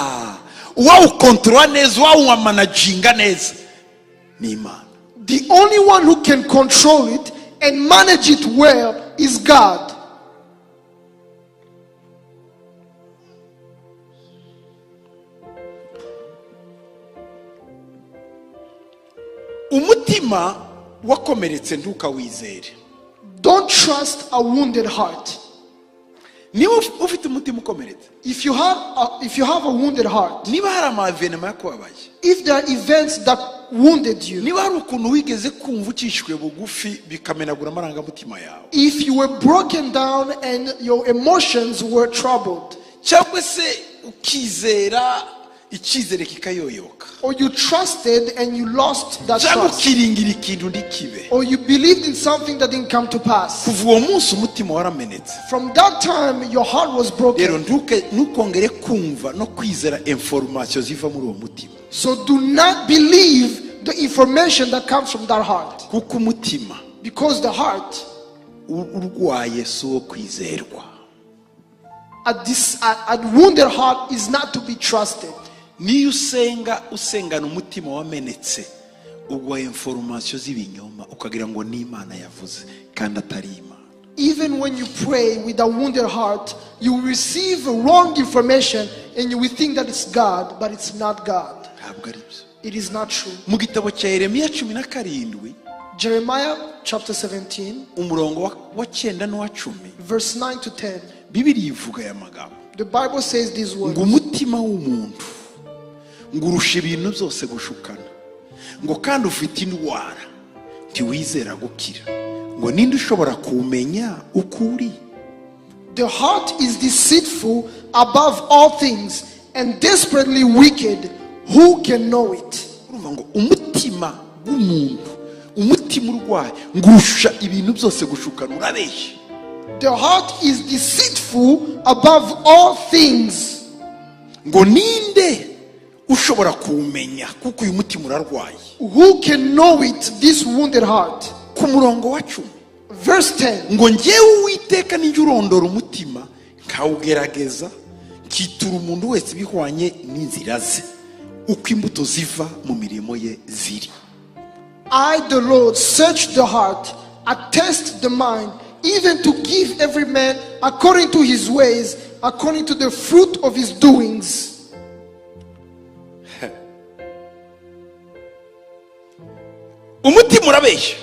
uwawukontorora neza, uwawumanaginga neza ni Imana. The only one who can control it and manage it well is God. Umutima wakomeretse ntukawizere. Don't trust a wounded heart. Niba ufite umutima ukomeretse, If you have a wounded heart, niba hari ama événements yakubabaye, if there are events that wounded you, niba hari ukuntu wigeze kumva ucishijwe bugufi bikamenagura amarangamutima yawe, if you were broken down and your emotions were troubled, cyangwa se ukizera icyizere kikayoyoka, or you trusted and you lost that cyangwa trust, ukiringira ikintu ntikibe, or you believed in something that didn't come to pass, kuva uwo munsi umutima waramenetse. From that time your heart was broken. Rero ntukongere kumva no kwizera information ziva muri uwo mutima. So do not believe the information that comes from that heart. Kuko umutima Because the heart, urwaye si uwo kwizerwa. a wounded heart is not to be trusted. Niyo usenga usengana umutima wamenetse, uguha information z'ibinyoma ukagira ngo ni Imana yavuze kandi atari Imana. Even when you pray with a wounded heart, you will receive wrong information and you will think that it's God, but it's not God. Ntabwo ari byo. It is not true. Mu gitabo cya Yeremiya 17, Jeremiah chapter 17, umurongo wa 9 n'uwa 10, verse 9 to 10. Bibiri ivuga aya magambo The Bible says these words. Ngo umutima w'umuntu ngo urusha ibintu byose gushukana, ngo kandi ufite indwara ntiwizera gukira, ngo ninde ushobora kuwumenya uko uri? The heart is deceitful above all things and desperately wicked. Who can know it? Urumva ngo umutima w'umuntu, umutima urwaye, ngo urusha ibintu byose gushukana, urabeshya. The heart is deceitful above all things. Ngo ninde ushobora kuwumenya kuko uyu mutima urarwaye? Who can know it, this wounded heart? Ku murongo wa 10, Verse 10. Ngo ngewe Uwiteka nijya urondora umutima nkawugerageza, nkitura umuntu wese ibihwanye n'inzira ze, uko imbuto ziva mu mirimo ye ziri. I, the Lord, search the heart, I test the mind, even to give every man according to his ways, according to the fruit of his doings. Umutima urabeshya.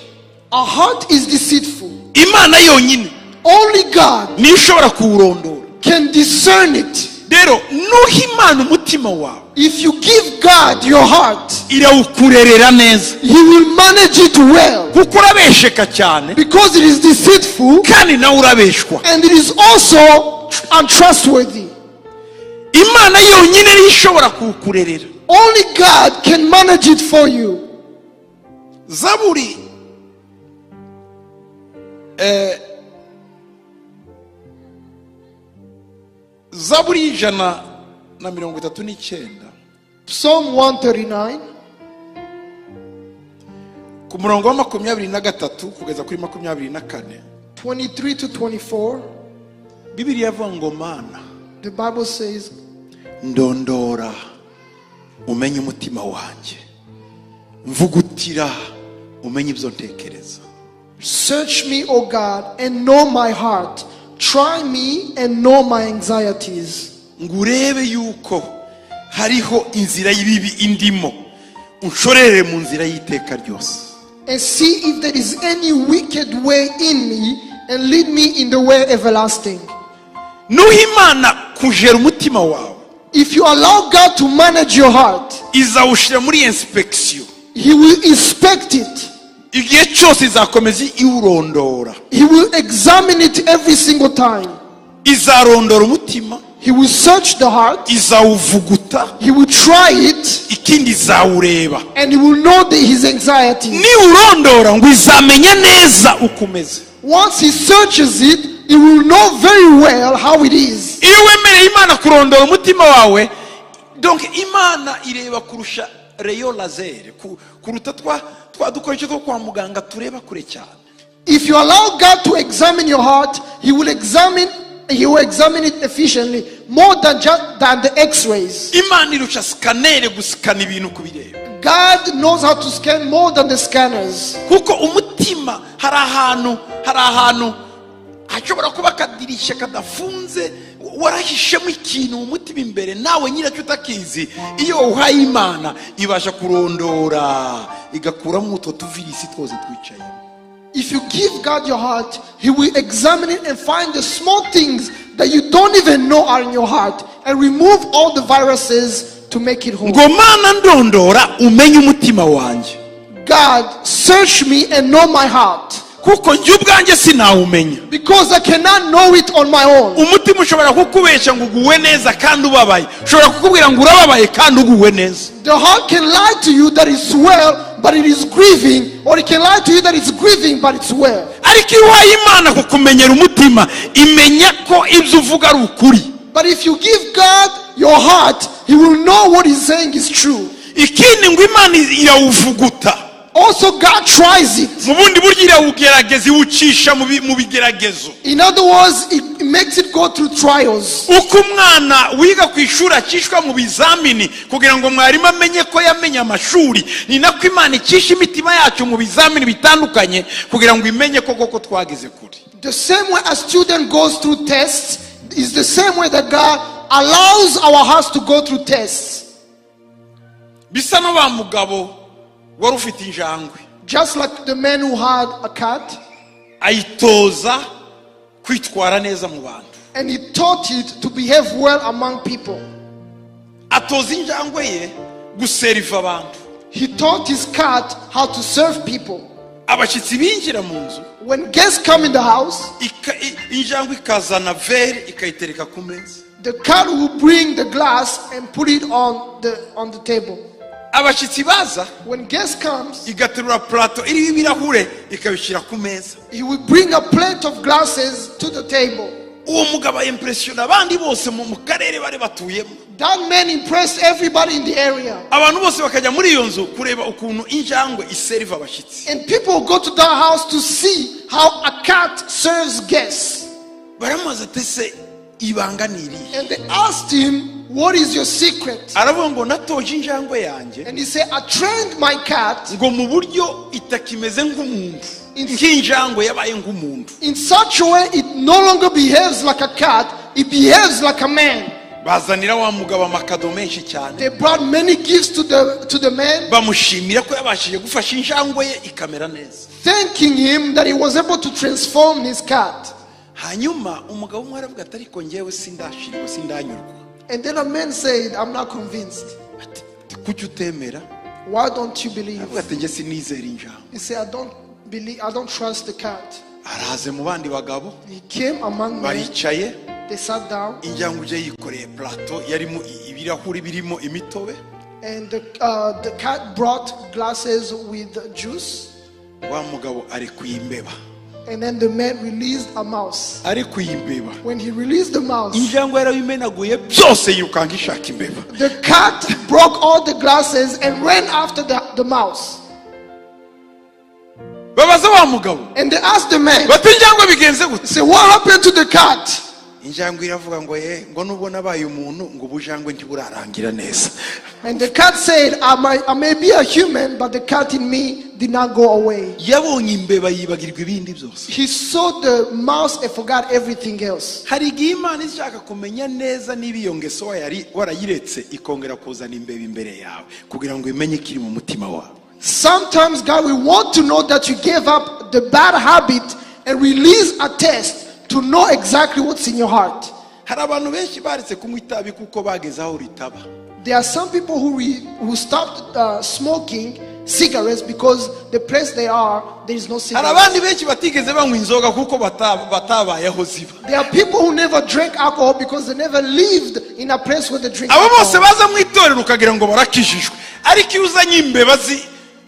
A heart is deceitful. Imana yonyine Only God niyo ishobora kuwurondora. Can discern it. Rero nuha Imana umutima wawe, If you give God your heart, irawukurerera neza, He will manage it well. Kuko urabesheka cyane, Because it is deceitful kandi nawe urabeshwa. And it is also untrustworthy. Imana yonyine niyo ishobora kuwukurerera. Only God can manage it for you. Zaburi Zaburi y'139, Psalm 139, ku murongo wa 23 kugeza kuri 24, 23 to 24, Bibiliya ivuga ngo Mana, the Bible says, ndondora umenye umutima wanjye, mvugutira umenye ibyo ntekereza. "Search me, O God, and know my heart. Try me and know my anxieties." Ngo urebe yuko hariho inzira y'ibibi indimo, unshorere mu nzira y'iteka ryose. And see if there is any wicked way in me, and lead me in the way everlasting. Nuha Imana kujera umutima wawe, If you allow God to manage your heart, izawushyira muri inspection. He will inspect it. Igihe cyose izakomeza iwurondora. He will examine it every single time. Izarondora umutima. He will search the heart. Izawuvuguta. He will try it, Ikindi izawureba. And he will know his anxieties. Niwurondora ngo izamenya neza uko umeze. Once he searches it, he will know very well how it is. Iyo wemereye Imana kurondora umutima wawe, donc Imana ireba kurusha rayon laser, kuruta twa dukoresho two kwa muganga tureba kure cyane. If you allow God to examine your heart, he will examine it efficiently, more than just than the X-rays. Imana irusha scanner gusikana ibintu kubireba. God knows how to scan more than the scanners. Kuko umutima hari ahantu hashobora kuba akadirishya kadafunze warahishemo ikintu mu mutima imbere nawe nyiracyo utakizi. Iyo uhaye Imana ibasha kurondora igakuramo utwo tuvirisi twose twicayemo. If you give God your heart, He will examine it and find the small things that you don't even know are in your heart and remove all the viruses to make it whole. Ngo Mana ndondora umenye umutima wanjye, God, search me and know my heart, kuko njye ubwanjye sinawumenya. Because I cannot know it on my own. Umutima ushobora kukubeshya ngo uguwe neza kandi ubabaye, ushobora kukubwira ngo urababaye kandi uguwe neza. The heart can lie to you that it's well, but it is grieving, or it can lie to you that it's grieving, but it's well. Ariko iyo uhaye Imana kukumenyera umutima, imenya ko ibyo uvuga ari ukuri. But if you give God your heart, He will know what He's saying is true. Ikindi ngo Imana irawuvuguta. Also, God tries it. Mu bundi buryo irawugerageza, iwucisha mu bigeragezo. In other words, it makes it go through trials. Uko umwana wiga ku ishuri acishwa mu bizamini kugira ngo mwarimu amenye ko yamenye amashuri, ni nako Imana icisha imitima yacu mu bizamini bitandukanye kugira ngo imenye ko koko twageze kure. The same way a student goes through tests is the same way that God allows our hearts to go through tests. Bisa na wa mugabo wari ufite injangwe. Just like the man who had a cat Ayitoza kwitwara neza mu bantu. And he taught it to behave well among people. Atoza injangwe ye guseriva abantu. He taught his cat how to serve people. Abashyitsi binjira mu nzu, When guests come in the house, injangwe ikazana verre ikayitereka ku meza. The cat will bring the glass and put it on the table. Abashyitsi baza, When guest comes, igaterura plateau iriho ibirahure ikabishyira ku meza. He will bring a plate of glasses to the table. Uwo mugabo ayimpresiyona abandi bose mu karere bari batuyemo. That man impressed everybody in the area. Abantu bose bakajya muri iyo nzu kureba ukuntu injangwe iseriva abashyitsi. And people go to that house to see how a cat serves guests. Baramubaza ati ese ibanga ni irihe? And they asked him, "What is your secret?" Aravuga ngo natoje injangwe yanjye And he said, "I trained my cat ngo mu buryo itakimeze nk'umuntu, nk'injangwe, yabaye nk'umuntu. In such a way it no longer behaves like a cat, it behaves like a man." Bazanira wa mugabo amakado menshi cyane. They brought many gifts to the man, Bamushimira ko yabashije gufasha injangwe ye ikamera neza. Thanking him that he was able to transform his cat. Hanyuma umugabo umwe aravuga ati ariko ngewe sindashirwa, sindanyurwa. And then a man said, "I'm not convinced." Ati kuki utemera? "Why don't you believe?" Aravuga ati njye sinizera injangwe. He said, "I don't believe, I don't trust the cat." Araze mu bandi bagabo. He came among men, Baricaye. They sat down, Injangwe ije yikoreye plateau yarimo ibirahuri birimo imitobe. And the cat brought glasses with juice. Wa mugabo arekuye imbeba. And then the man released a mouse. Arekuye imbeba, When he released the mouse, injangwe yarabimenaguye byose yirukanka ishaka imbeba. The cat broke all the glasses and ran after the mouse. Babaza wa mugabo And they asked the man, bati injangwe bigenze gute? say, "What happened to the cat?" Injangwe iravuga ngo ye ngo nubwo nabaye umuntu ngo ubujangwe ntiburarangira neza. And the cat said, I may be a human, but the cat in me did not go away." Yabonye imbeba yibagirwa ibindi byose. He saw the mouse and forgot everything else. Hari igihe Imana ishaka kumenya neza niba iyo ngeso warayiretse, ikongera kuzana imbeba imbere yawe kugira ngo imenye ko iri mu mutima wawe. Sometimes God will want to know that you gave up the bad habit and release a test to know exactly what's in your heart. Hari abantu benshi baretse kunywa itabi kuko bageze aho ritaba. There are some people who stopped smoking cigarettes because the place they are, there is no Hari cigarettes. Abandi benshi batigeze banywa inzoga kuko batabayeho ziba. There are people who never drank alcohol because they never lived in a place where they drink Abo bose alcohol. baza mu itorero ukagira ngo barakijijwe, ariko iyo uzanye imbeba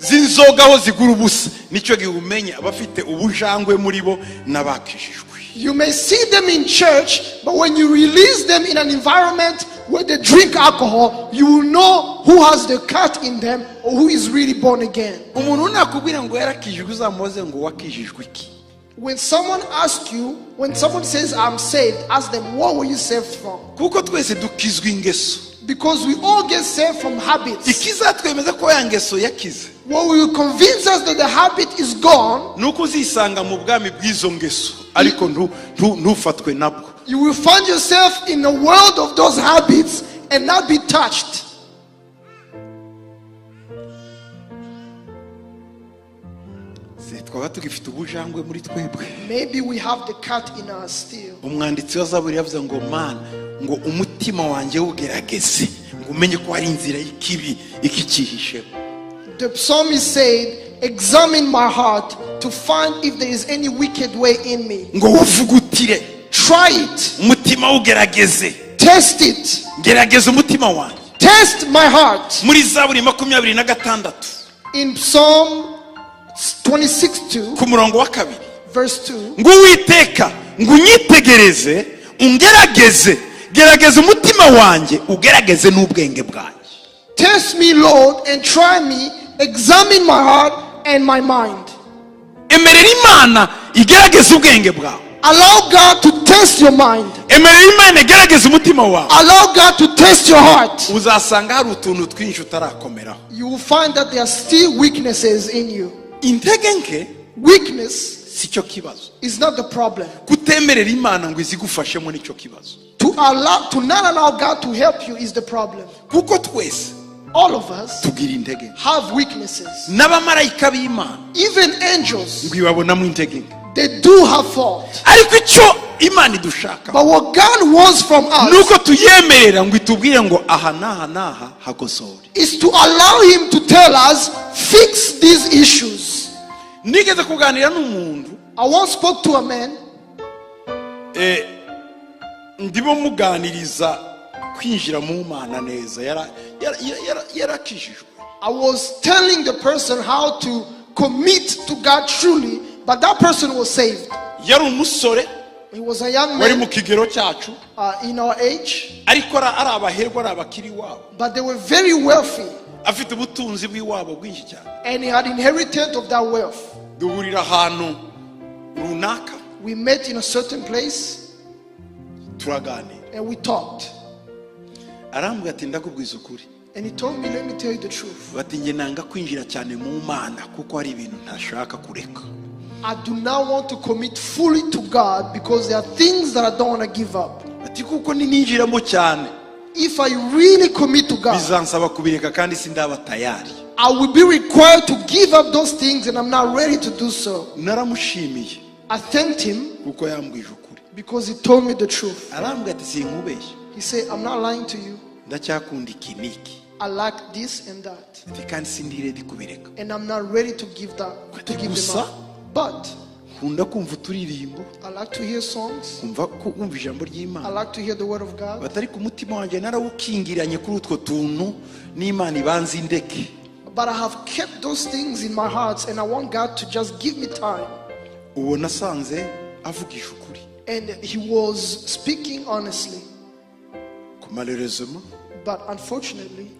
z'inzoga aho zigura ubusa, nicyo gihe umenya abafite ubujangwe muri bo n'abakijijwe. You may see them in church, but when you release them in an environment where they drink alcohol, you will know who has the cat in them or who is really born again. Umuntu nakubwira ngo yarakijijwe, uzamubaze ngo wakijijwe iki? When someone asks you, when someone says, "I'm saved," ask them, "What were you saved from?" Kuko twese dukizwa ingeso. Because we all get saved from habits. Ikizatwemeza ko ya ngeso yakize What will convince us that the habit is gone, ni uko uzisanga mu bwami bw'izo ngeso ariko ntufatwe nabwo. You will find yourself in the world of those habits and not be touched. Se twaba tugifite ubujangwe muri twebwe? Maybe we have the cat in us still. Umwanditsi wa Zaburi yavuze ngo Mana, ngo umutima wanjye wugerageze, ngo umenye ko hari inzira y'ikibi ikicyihisheho. The psalmist said, "Examine my heart to find if there is any wicked way in me." Ngo wuvugutire. Try it. Umutima wugerageze. Test it. Gerageza umutima wanjye. Test my heart. Muri Zaburi 26, In Psalm 26 2, ku murongo wa 2, verse 2, ngo Uwiteka ngo unyitegereze ungerageze, gerageza umutima wanjye, ugerageze n'ubwenge bwanjye. "Test me, Lord, and try me. Examine my heart and my mind. Emerera Imana igerageze ubwenge bwawe. Allow God to test your mind. Emerera Imana igerageze umutima wawe. Allow God to test your heart. Uzasanga hari utuntu twinshi utarakomeraho. You will find that there are still weaknesses in you. Intege nke Weakness si cyo kibazo. Is not the problem. Kutemerera Imana ngo izigufashemo nicyo kibazo. To not allow God to help you is the problem. Kuko twese All of us tugira intege nke. Have weaknesses. N'abamarayika b'Imana Even angels, ngo ibabonamo intege nke. They do have fault. Ariko icyo Imana idushaka But what God wants from ni us uko tuyemerera ngo itubwire ngo aha n'aha n'aha hakosore. Is to allow Him to tell us, "Fix these issues." Nigeze kuganira n'umuntu. I once spoke to a man. Eh, ndimo muganiriza kwinjira mu Mana neza. Yarakijijwe. I was telling the person how to commit to God truly, but that person was saved. Yari umusore He was a young wari mu man kigero cyacu, in our age, ariko ari abaherwe, ari abakiri iwabo, but they were very wealthy, afite ubutunzi bw'iwabo bwinshi cyane. And he had inherited of that wealth. Duhurira ahantu runaka. We met in a certain place Turaganira. And we talked. Arambwira ati ndakubwiza ukuri. And he told me, "Let me tell you the truth. Bati njye nanga kwinjira cyane mu Mana kuko hari ibintu ntashaka kureka. I do not want to commit fully to God because there are things that I don't want to give up. Ati kuko nininjiramo cyane, If I really commit to God, bizansaba kubireka kandi sindaba tayari. I will be required to give up those things, and I'm not ready to do so." Naramushimiye I thanked him kuko yambwije ukuri. Because he told me the truth. Arambwira ati sinkubeshya, He said, "I'm not lying to you. Ndacyakunda iki n'iki. I like this and that. Ati kandi sindi ready kubireka. And I'm not ready to give that, to give them Gusa, up. But nkunda kumva uturirimbo, I like to hear songs. Kumva kumva ijambo I ry'Imana. like to hear the word of God. Batari ku mutima wanjye narawukingiranye kuri utwo tuntu n'Imana ibanza indeke. But I have kept those things in my heart, and I want God to just give me time." Uwo nasanze avugisha ukuri. And he was speaking honestly. Ku malheureusement, But unfortunately,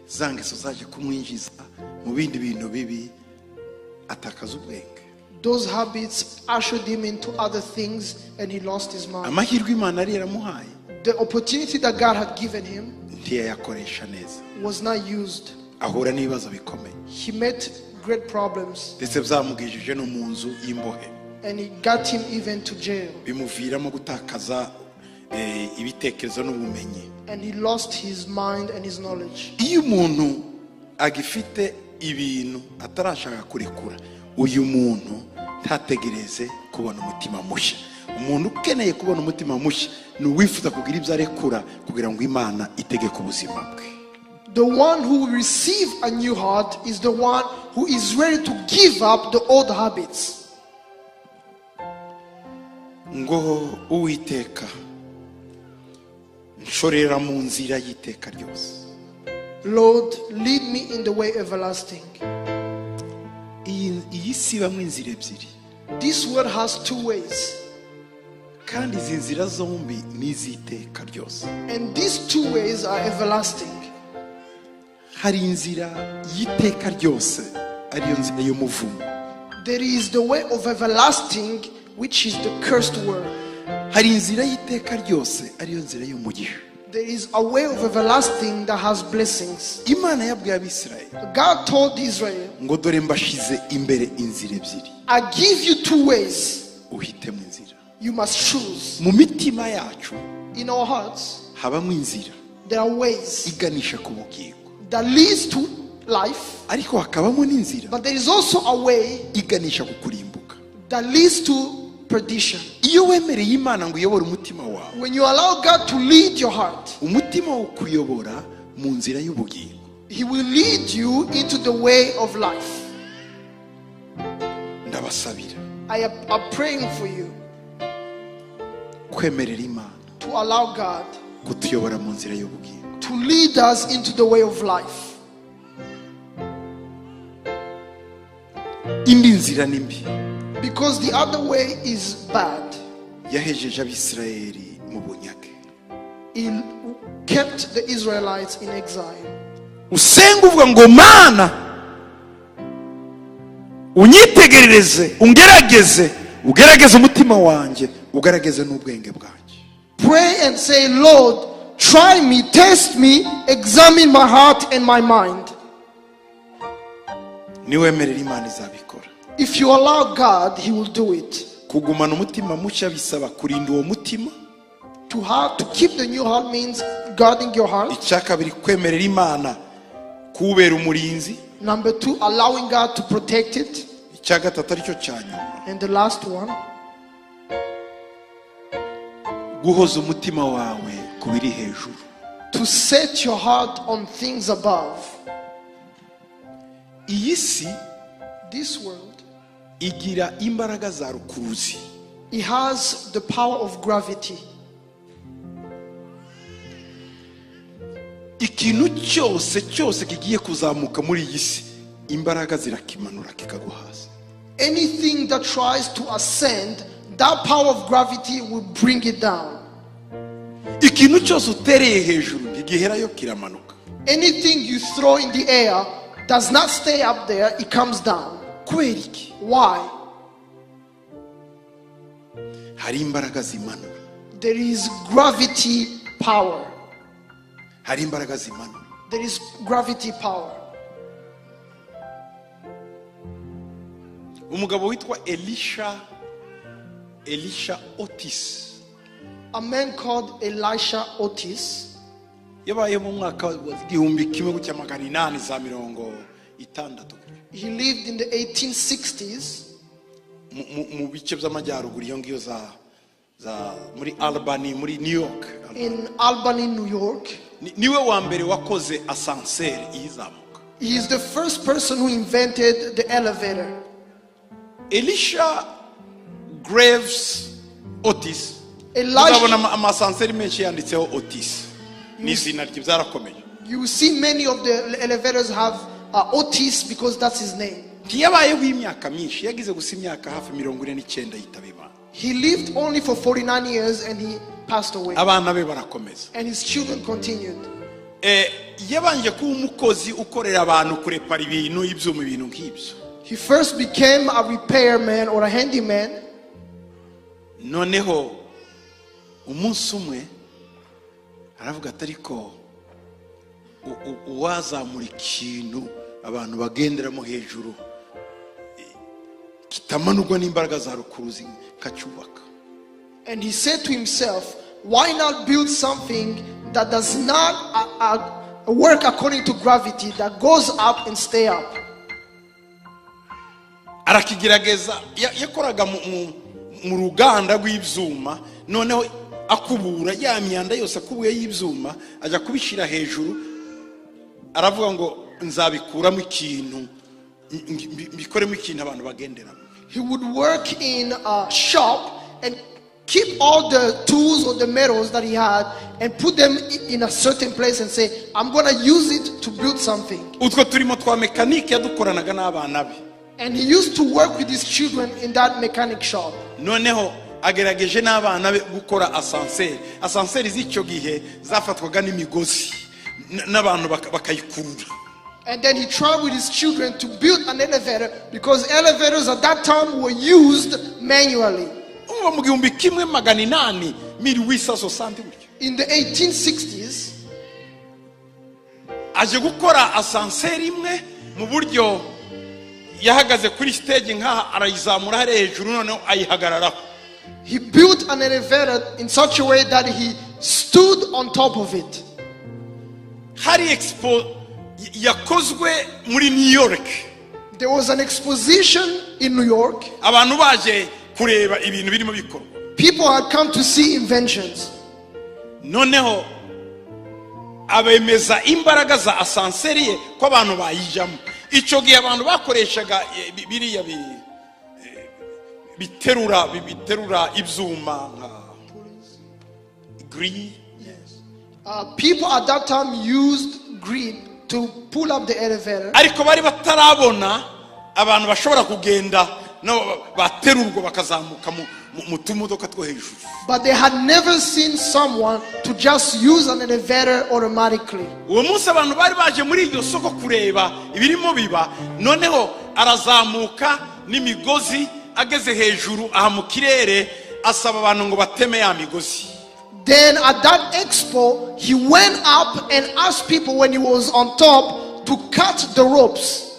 za ngeso zaje kumwinjiza mu bindi bintu bibi, atakaza ubwenge. Those habits ushered him into other things, and he lost his mind. Amahirwe Imana yari yaramuhaye The opportunity that God had given him ntiyayakoresha neza. Was not used. Ahura n'ibibazo bikomeye. He met great problems, ndetse byamugejeje no mu nzu y'imbohe, and it got him even to jail. Bimuviramo gutakaza eh, ibitekerezo n'ubumenyi. And he lost his mind and his knowledge. Iyo umuntu agifite ibintu atarashaka kurekura, uyu muntu ntategereze kubona umutima mushya. Umuntu ukeneye kubona umutima mushya ni uwifuza kugira ibyo arekura kugira ngo Imana itegeke ubuzima bwe. The one who will receive a new heart is the one who is ready to give up the old habits. Ngo Uwiteka nshorera mu nzira y'iteka ryose. Lord, lead me in the way everlasting. Iyi iyi si ibamo inzira ebyiri. This world has two ways, kandi izi nzira zombi ni iz'iteka ryose. And these two ways are everlasting. Hari inzira y'iteka ryose ariyo nzira y'umuvumo. There is the way of everlasting, which is the cursed word. Hari inzira y'iteka ryose ariyo nzira y'umugisha. There is a way of everlasting that has blessings. Imana yabwiye Abisirayeli God told Israel, ngo dore mbashize imbere inzira ebyiri, "I give you two ways. Uhitemo inzira. You must choose." Mu mitima yacu In our hearts, habamo inzira there are ways iganisha ku bugingo, that leads to life, ariko hakabamo n'inzira but there is also a way iganisha ku kurimbuka. That leads to perdition. Iyo wemereye Imana ngo uyobore umutima wawe, When you allow God to lead your heart, umutima wo kuyobora mu nzira y'ubugingo. He will lead you into the way of life. Ndabasabira I am praying for you kwemerera Imana to allow God kutuyobora mu nzira y'ubugingo. To lead us into the way of life. Indi nzira ni mbi. Because the other way is bad. Yahejeje Abisirayeli mu bunyage. He kept the Israelites in exile. Usenga uvuga ngo Mana, Unyitegerereze, ungerageze, ugerageze umutima wanjye, ugerageze n'ubwenge bwanjye. Pray and say, "Lord, try me, test me, examine my heart and my mind." Niwemerera Imana izabikora. If you allow God, He will do it. Kugumana umutima mushya bisaba kurinda uwo mutima. To keep the new heart means guarding your heart. Icya kabiri, kwemerera Imana kuwubera umurinzi. Number two, allowing God to protect it. Icya gatatu, aricyo cya nyuma, And the last one, guhoza umutima wawe ku biri hejuru. To set your heart on things above. Iyi si This world, igira imbaraga za rukuruzi. It has the power of gravity. Ikintu cyose cyose kigiye kuzamuka muri iyi si, imbaraga zirakimanura kikagwa hasi. Anything that tries to ascend, that power of gravity will bring it down. Ikintu cyose utereye hejuru ntigiherayo, kiramanuka. Anything you throw in the air does not stay up there, it comes down. Kubera iki? Why? Hari imbaraga zimanura. There is gravity power. Hari imbaraga zimanura. There is gravity power. Umugabo witwa Elisha Otis, A man called Elisha Otis, yabaye mu mwaka wa 1860. He lived in the 1860s. Mu bice by'amajyaruguru iyo ngiyo za muri Albany, muri New York. In Albany, New York. Niwe wa mbere wakoze ascenseur iyizamuka. He is the first person who invented the elevator. Elisha Graves Otis. Elisha- Uzabona ama ascenseur menshi yanditseho Otis, n'izina rye byarakomeye. You will see many of the elevators have Otis because that's his name. Ntiyabayeho imyaka myinshi, yagize gusa imyaka hafi 49 yitaba Imana. He lived only for 49 years and he passed away. Abana be barakomeza. And his children continued. Yabanje kuba umukozi ukorera abantu kurepara ibintu, ibyuma, ibintu nk'ibyo. He first became a repairman or a handyman. Noneho umunsi umwe aravuga ati ariko uwazamura ikintu abantu bagenderamo hejuru, kitamanurwa n'imbaraga za rukuruzi, nkacyubaka. And he said to himself, "Why not build something that does not work according to gravity, that goes up and stay up?" Arakigerageza. Yakoraga mu ruganda rw'ibyuma, noneho akubura ya myanda yose akubuye y'ibyuma, ajya kubishyira hejuru, aravuga ngo nzabikuramo ikintu, mbikoremo ikintu abantu bagenderamo. He would work in a shop and keep all the tools or the metals that he had and put them in a certain place and say, "I'm going to use it to build something." Utwo turimo twa mekanike yadukoranaga n'abana be. And he used to work with his children in that mechanic shop. Noneho agerageje n'abana be gukora ascenseur. Ascenseur z'icyo gihe zafatwaga n'imigozi n'abantu bakayikurura. And then he tried with his children to build an elevator because elevators at that time were used manually. Umva, mu 1800, 1860 gutyo. In the 1860s, aje gukora ascenseur imwe mu buryo yahagaze kuri stage nk'aha, arayizamura hariya hejuru, noneho ayihagararaho. He built an elevator in such a way that he stood on top of it. Hari expo yakozwe muri New York. There was an exposition in New York. Abantu baje kureba ibintu birimo bikorwa. People had come to see inventions. Noneho abemeza imbaraga za ascenseur ye ko abantu bayijyamo. Icyo gihe abantu bakoreshaga biriya biterura ibyuma nka grille. People at that time used grille to pull up the elevator. Ariko bari batarabona abantu bashobora kugenda no baterurwa bakazamuka mu tumodoka two hejuru. But they had never seen someone to just use an elevator automatically. Uwo munsi abantu bari baje muri iryo soko kureba ibirimo biba, noneho Arazamuka n'imigozi, ageze hejuru aha mu kirere, asaba abantu ngo bateme ya migozi. Then at that expo, he went up and asked people when he was on top to cut the ropes.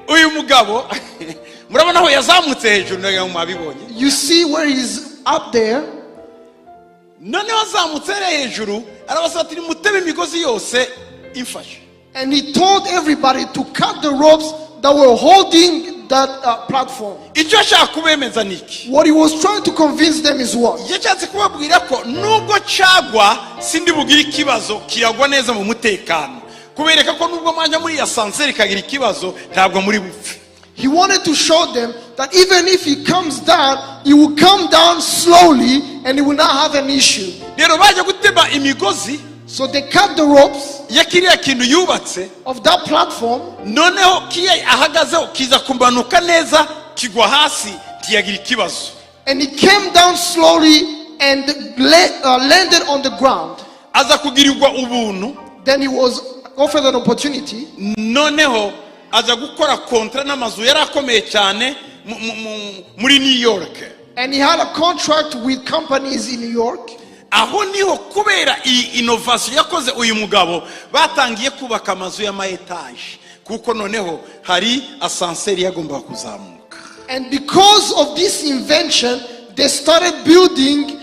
Uyu mugabo murabona aho yazamutse hejuru, ndagira ngo mwabibonye. You see where he's up there. Noneho azamutse hariya hejuru, arabasaba ati: "Nimuteme imigozi yose imfashe." And he told everybody to cut the ropes that were holding that platform. Icyo ashaka kubemeza ni iki? What he was trying to convince them is what? Yashatse kubabwira ko nubwo cagwa sindi bugire ikibazo, kiragwa neza mu mutekano, kubereka ko nubwo mwajya muri ascenseur ikagira ikibazo, ntabwo muri bupfe. He wanted to show them that even if he comes down, he will come down slowly and he will not have an issue. Rero bajya gutema imigozi So they cut the ropes ya kiriya kintu yubatse, of that platform, noneho kiriya ahagazeho kiza kumanuka neza, kigwa hasi, ntiyagira ikibazo. And he came down slowly and landed on the ground. Aza kugirirwa ubuntu. Then he was offered an opportunity. Noneho aza gukora contrat n'amazu yari akomeye cyane muri New York. And he had a contract with companies in New York. Aho niho, kubera iyi innovation yakoze uyu mugabo, batangiye kubaka amazu y'ama étages, kuko noneho hari ascenseur yagombaga kuzamuka. And because of this invention, they started building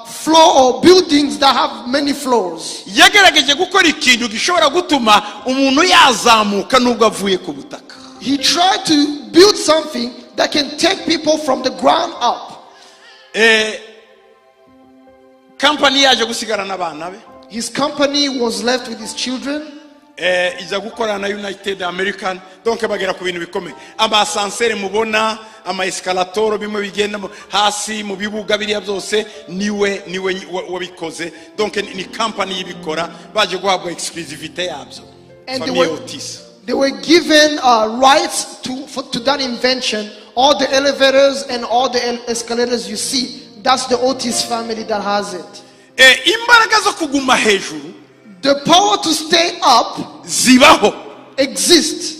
floor or buildings that have many floors. Yagerageje gukora ikintu gishobora gutuma umuntu yazamuka nubwo avuye ku butaka. He tried to build something that can take people from the ground up. Kampani yaje gusigara n'abana be. His company was left with his children. Ijya gukorana na United American, donc bagera ku bintu bikomeye. Ama ascenseur mubona, ama escalator, bimwe bigenda hasi mu bibuga, biriya byose niwe wabikoze. Donc ni company y'ibikora, baje guhabwa exclusivité yabyo. And they Famille Otis. They were given rights to that invention. All the elevators and all the escalators you see, that's the Otis family that has it. Imbaraga zo kuguma hejuru The power to stay up zibaho. Exists.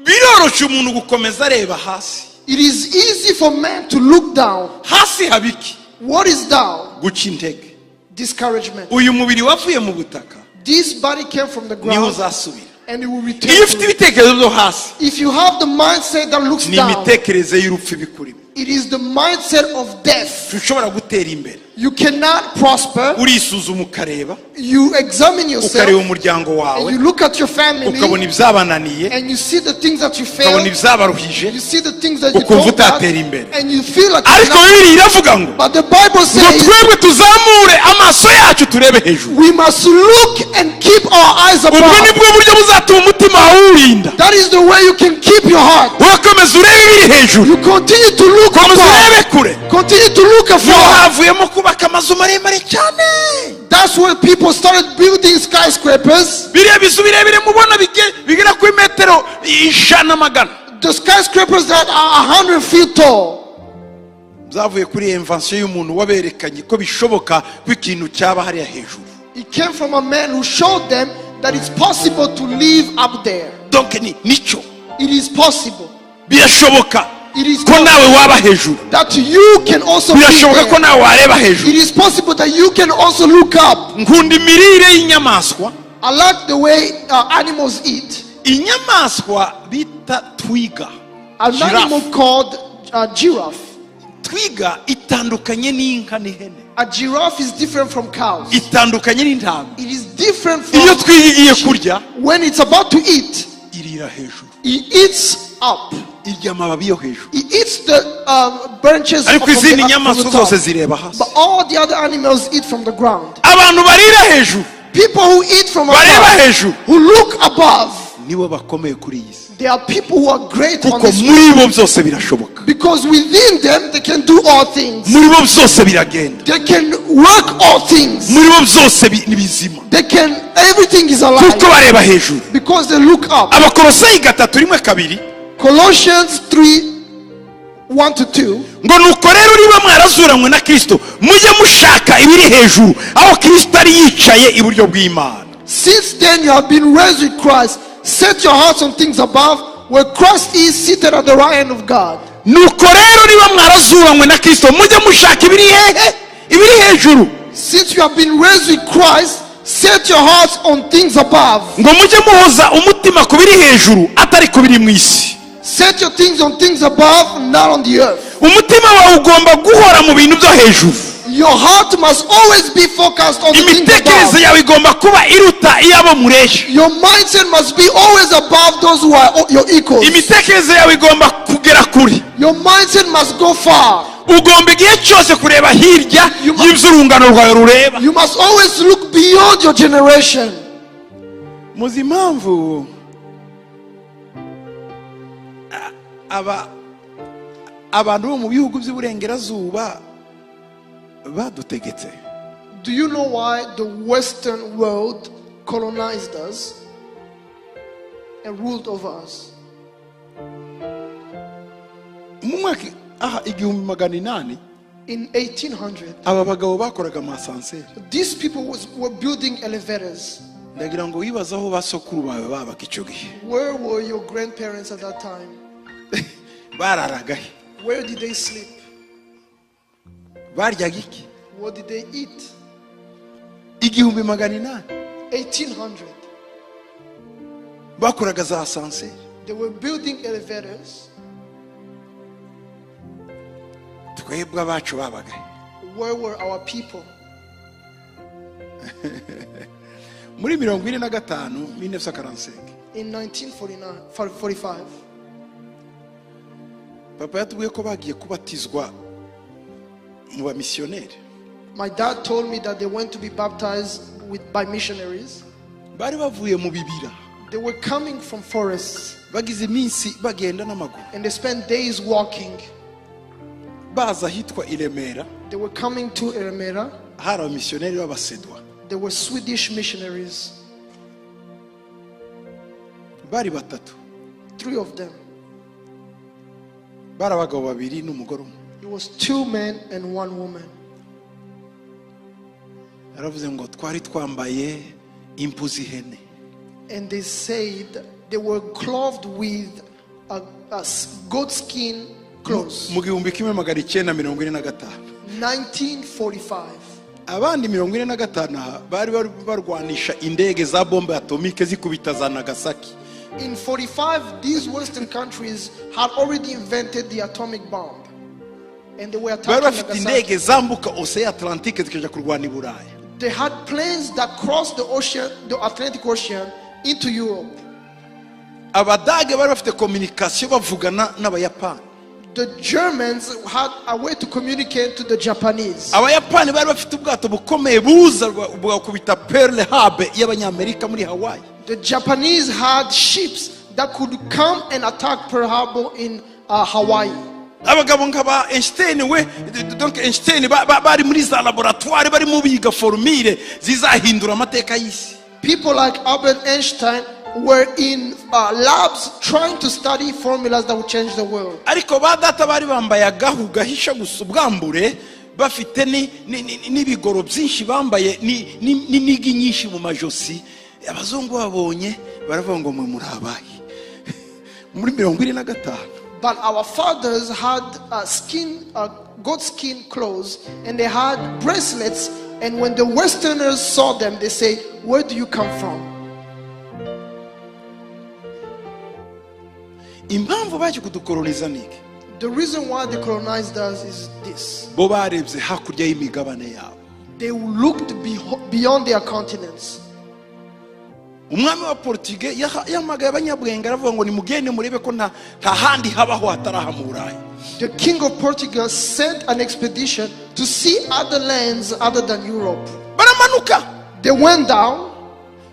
Biroroshye umuntu gukomeza areba hasi. It is easy for man to look down. Hasi haba iki? What is down? Guca intege. Discouragement. Uyu mubiri wavuye mu butaka, This body came from the niho ground uzasubira. And it will return Iyo ufite to it. ibitekerezo byo hasi, If you have the mindset that looks ni down, imitekerereze y'urupfu ibikurimo. It is the mindset of death. Ntushobora gutera imbere. You cannot prosper. Urisuzuma ukareba, You examine yourself ukareba umuryango wawe, and you look at your family ukabona ibyabananiye, and you see the things that you ukabona failed. ibyabaruhije, You see the things that you ukumva don't have, utatera imbere. And you feel like you're Ariko not. Bibiliya iravuga ngo But the Bible ngo says twebwe tuzamure amaso yacu turebe hejuru. We must look and keep our eyes Ubwo above. nibwo buryo buzatuma umutima wawe uwurinda. That is the way you can keep your heart. Urakomeza urebe ibiri hejuru. You continue to look Komeza above. urebe kure. Continue to look Niho afar. havuyemo kubaka amazu maremare cyane. That's where people started building skyscrapers. Biriya bizu birebire mubona bigera kuri metero 100, 100, The skyscrapers that are 100 feet tall. byavuye kuri invention y'umuntu waberekanye ko bishoboka ko ikintu cyaba hariya hejuru. It came from a man who showed them that it's possible to live up there. Donc ni nicyo. It is possible. Birashoboka It is ko nawe waba hejuru. That you can also be Birashoboka ko there. nawe wareba hejuru. It is possible that you can also look up. Nkunda imirire y'inyamaswa. I like the way animals eat. Inyamaswa bita twiga, An giraffe. animal called giraffe. Twiga itandukanye n'inka n'ihene. A giraffe is different from cows. Itandukanye n'intama. It is different Iyo from twiga igiye kurya, when it's about to eat. Irira hejuru. It eats up. Irya amababi yo hejuru. It eats the branches Ariko izindi from nyamaswa the zose top. zireba hasi. But all the other animals eat from the ground. Abantu barira hejuru, People who eat from bareba above, hejuru, who look above, nibo bakomeye kuri iyi si, they are people who are great on kuko this muri bo byose birashoboka. Because within them they can do all things. Muri bo byose biragenda. They can work all things. Muri bo byose ni bizima, They can everything is alive kuko bareba hejuru. Because they look up. Abakolosayi 3:1-2. Colossians 3:1-2. Ngo nuko rero niba mwarazuranywe na Kristo, mujye mushaka ibiri hejuru, aho Kristo ari yicaye iburyo bw'Imana. Since then you have been raised with Christ. Set your hearts on things above, where Christ is seated at the right hand of God. Nuko rero niba mwarazuranywe na Kirisito, mujye mushaka ibiri hehe? Ibiri hejuru. Since you have been raised with Christ, set your hearts on things above. Ngo mujye muhoza umutima ku biri hejuru, atari ku biri mu isi. Set your things on things above, not on the earth. Umutima wawe ugomba guhora mu bintu byo hejuru. Your heart must always be focused on the things Imitekerereze above. yawe igomba kuba iruta iy'abo mureshya. Your mindset must be always above those who are your equals. Imitekerereze yawe igomba kugera kure. Your mindset must go far. Ugomba igihe cyose kureba hirya y'iby'urungano rwawe rureba. You must always look beyond your generation. Muzi impamvu aba abantu bo mu bihugu by'uburengerazuba badutegetse? Do you know why the Western world colonized us and ruled over us? Mu mwaka aha 1800, In 1800, aba bagabo bakoraga ama ascenseur. These people were building elevators. Ndagira ngo wibaze aho basokuru bawe babaga icyo gihe. Where were your grandparents at that time? Bararaga he? Where did they sleep? Baryaga iki? What did they eat? 1800, 1800. bakoraga za ascenseur. They were building elevators. Twebwe abacu babaga he? Where were our people? Muri 45, 1945, In 1949, 45, papa yatubwiye ko bagiye kubatizwa mu bamisiyoneri. My dad told me that they went to be baptized by missionaries. Bari bavuye mu bibira. They were coming from forests Bagize iminsi bagenda n'amaguru, and they spent days walking. Baza ahitwa i Remera. They were coming to Eremera. Hari abamisiyoneri b'Abasedwa. They were Swedish missionaries, Bari batatu. Three of them. Bari abagabo babiri n'umugore umwe. It was two men and one woman. Yaravuze ngo twari twambaye impu z'ihene. And they said they were clothed with a goat skin clothes. Mu 1945. 1945. Abandi 45 aha bari barwanisha indege za bombe atomike zikubita za Nagasaki. In 45, these Western countries had already invented the atomic bomb. And they were Bari attacking bafite Nagasaki. indege zambuka Océan Atlantique zikajya kurwana i Burayi. They had planes that crossed the ocean, the Atlantic Ocean, into Europe. Abadage bari bafite communication bavugana n'Abayapani. The Germans had a way to communicate to the Japanese. Abayapani bari bafite ubwato bukomeye buza bugakubita Pearl Harbor y'Abanyamerika muri Hawaii. The Japanese had ships that could come and attack Pearl Harbor in Hawaii. Abagabo nka ba Einstein we, donc Einstein, bari muri za laboratoire barimo biga formule zizahindura amateka y'isi. People like Albert Einstein were in labs trying to study formulas that would change the world. Ariko ba data bari bambaye agahu gahisha gusa ubwambure, bafite n'ibigoro byinshi bambaye n'inigi nyinshi mu majosi. Abazungu babonye baravuga ngo mwe muri abahe muri 45? But our fathers had goat skin clothes, and they had bracelets. And when the Westerners saw them, they say, "Where do you come from?" Impamvu baje kudukoroniza ni iki? The reason why they colonized us is this: Bo barebye hakurya y'imigabane yabo. They looked beyond their continents. Umwami wa Portugal yahamagaye abanyabwenge, aravuga ngo nimugende murebe ko nta handi habaho hatari aha mu Burayi. The king of Portugal sent an expedition to see other lands other than Europe. Baramanuka. They went down,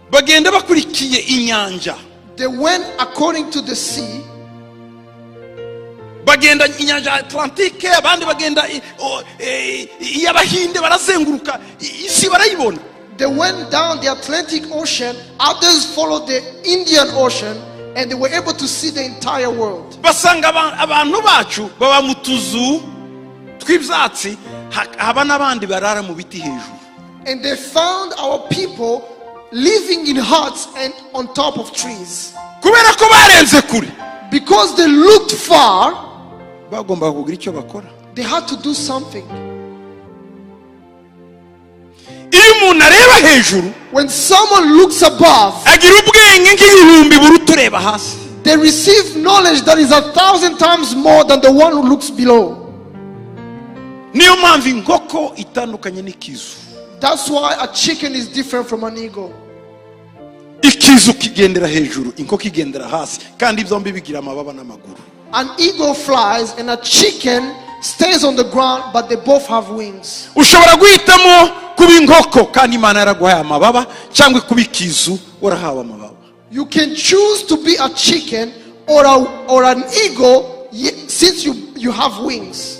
Bagenda bakurikiye inyanja. They went according to the sea. Bagenda inyanja ya Atlantique, abandi bagenda iy'Abahinde, barazenguruka isi barayibona. They went down the Atlantic Ocean, others followed the Indian Ocean, and they were able to see the entire world. Basanga abantu bacu baba mu tuzu tw'ibyatsi, haba n'abandi barara mu biti hejuru. And they found our people living in huts and on top of trees. Kubera ko barenze kure, Because they looked far, bagombaga kugira icyo bakora. They had to do something. Iyo umuntu areba hejuru, When someone looks above, agira ubwenge nk'ibihumbi buruta ureba hasi. They receive knowledge that is 1,000 times more than the one who looks below. Niyo mpamvu inkoko itandukanye n'ikizu. That's why a chicken is different from an eagle. Ikizu kigendera hejuru, inkoko igendera hasi, kandi byombi bigira amababa n'amaguru. An eagle flies and a chicken stays on the ground, but they both have wings. Ushobora guhitamo kuba inkoko kandi Imana yaraguhaye amababa, cyangwa kuba ikizu warahawe amababa. You can choose to be a chicken or an eagle since you have wings.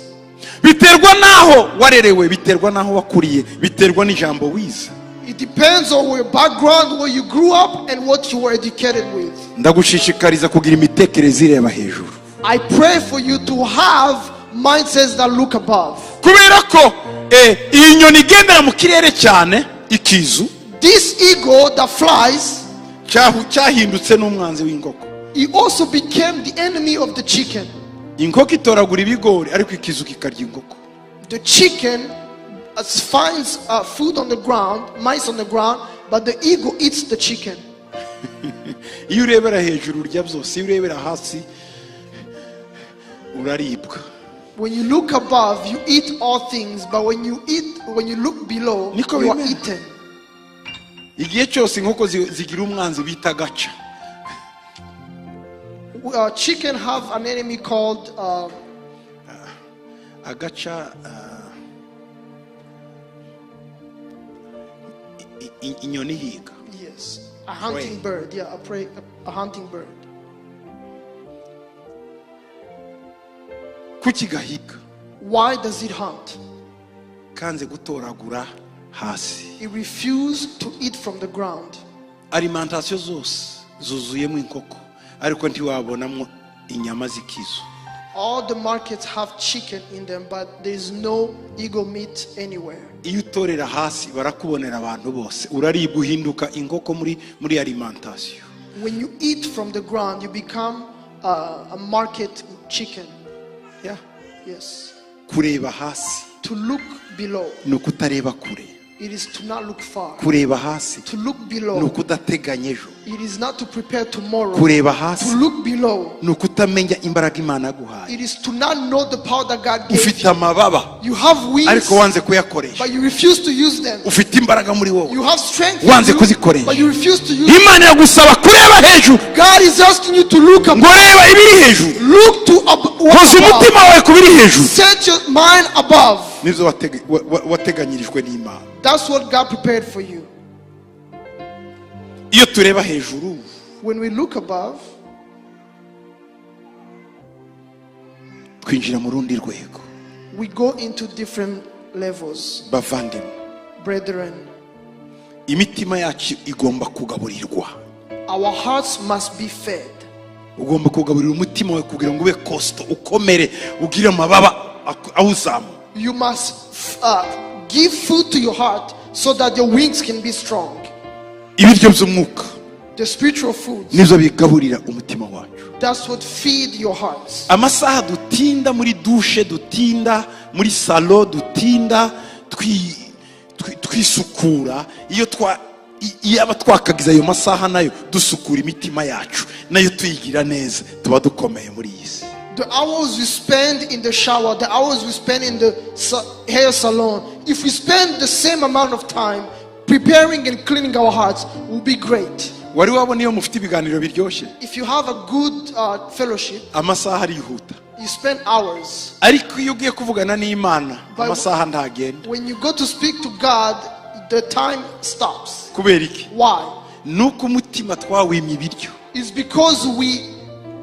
Biterwa n'aho warerewe, biterwa n'aho wakuriye, biterwa n'ijambo wize. It depends on your background, where you grew up, and what you were educated with. Ndagushishikariza kugira imitekerereze ireba hejuru. I pray for you to have mindsets that look above. Kubera ko iyi nyoni igendera mu kirere cyane, ikizu, This eagle that flies, cyahindutse n'umwanzi w'inkoko. It also became the enemy of the chicken. Inkoko itoragura ibigori, ariko ikizu kikarya inkoko. The chicken finds food on the ground, mice on the ground, but the eagle eats the chicken. Iyo urebera hejuru urya byose, iyo urebera hasi uraribwa. When you look above, you eat all things, but when you look below, Niko you are bimera. Eaten. Igihe cyose inkoko zigira umwanzi bita gaca. Chicken have an enemy called Agaca, inyoni ihiga. Yes, a hunting bird. Yeah, a prey, a hunting bird. Kuki gahiga? Why does it hunt? Kanze gutoragura hasi. It refused to eat from the ground. Alimentation zose zuzuyemo inkoko, ariko ntiwabonamo inyama z'ikizu. All the markets have chicken in them, but there is no eagle meat anywhere. Iyo utorera hasi barakubonera abantu bose, uraribwa, uhinduka inkoko muri alimentation. When you eat from the ground, you become a market chicken. Yeah. Yes. Kureba hasi To look below, ni ukutareba kure. It is to not look far. Kureba hasi To look ni below, ukudateganya ejo. It is not to prepare tomorrow. Kureba To hasi look below, ni ukutamenya imbaraga Imana yaguhaye. It is to not know the power that God gave Ufite you. amababa, You have wings, ariko wanze kuyakoresha. But you refuse to use them. Ufite imbaraga muri wowe, You have strength, in wanze you, kuzikoresha. But you refuse to use them. Imana iragusaba kureba hejuru. God is asking you to look up. Ngo reba ibiri hejuru. Look to up, what Hoza above. umutima wawe ku biri hejuru. Set your mind above. Nibyo wateganyirijwe n'Imana. That's what God prepared for you. Iyo tureba hejuru, When we look above, twinjira mu rundi rwego. We go into different levels. Bavandimwe, Brethren, imitima yacu igomba kugaburirwa. Our hearts must be fed. Ugomba kugaburira umutima wawe kugira ngo ube costaud, ukomere, ugire amababa awuzamuka. You must give food to your heart so that your wings can be strong. Ibiryo by'umwuka The spiritual foods, nibyo bigaburira umutima wacu. That's what feed your hearts. Amasaha dutinda muri douche, dutinda muri salon, dutinda twisukura, iyaba twakagize ayo masaha nayo dusukura imitima yacu, nayo tuyigira neza, tuba dukomeye muri iyi si. The hours we spend in the shower, the hours we spend in the hair salon, if we spend the same amount of time preparing and cleaning our hearts, will be great. Wari wabona iyo mufite ibiganiro biryoshye, If you have a good fellowship, amasaha arihuta. You spend hours. Ariko iyo ugiye kuvugana n'Imana, But amasaha ntagenda. when you go to speak to God, the time stops. Kubera iki? Why? Nuko umutima twawimye ibiryo. It's because we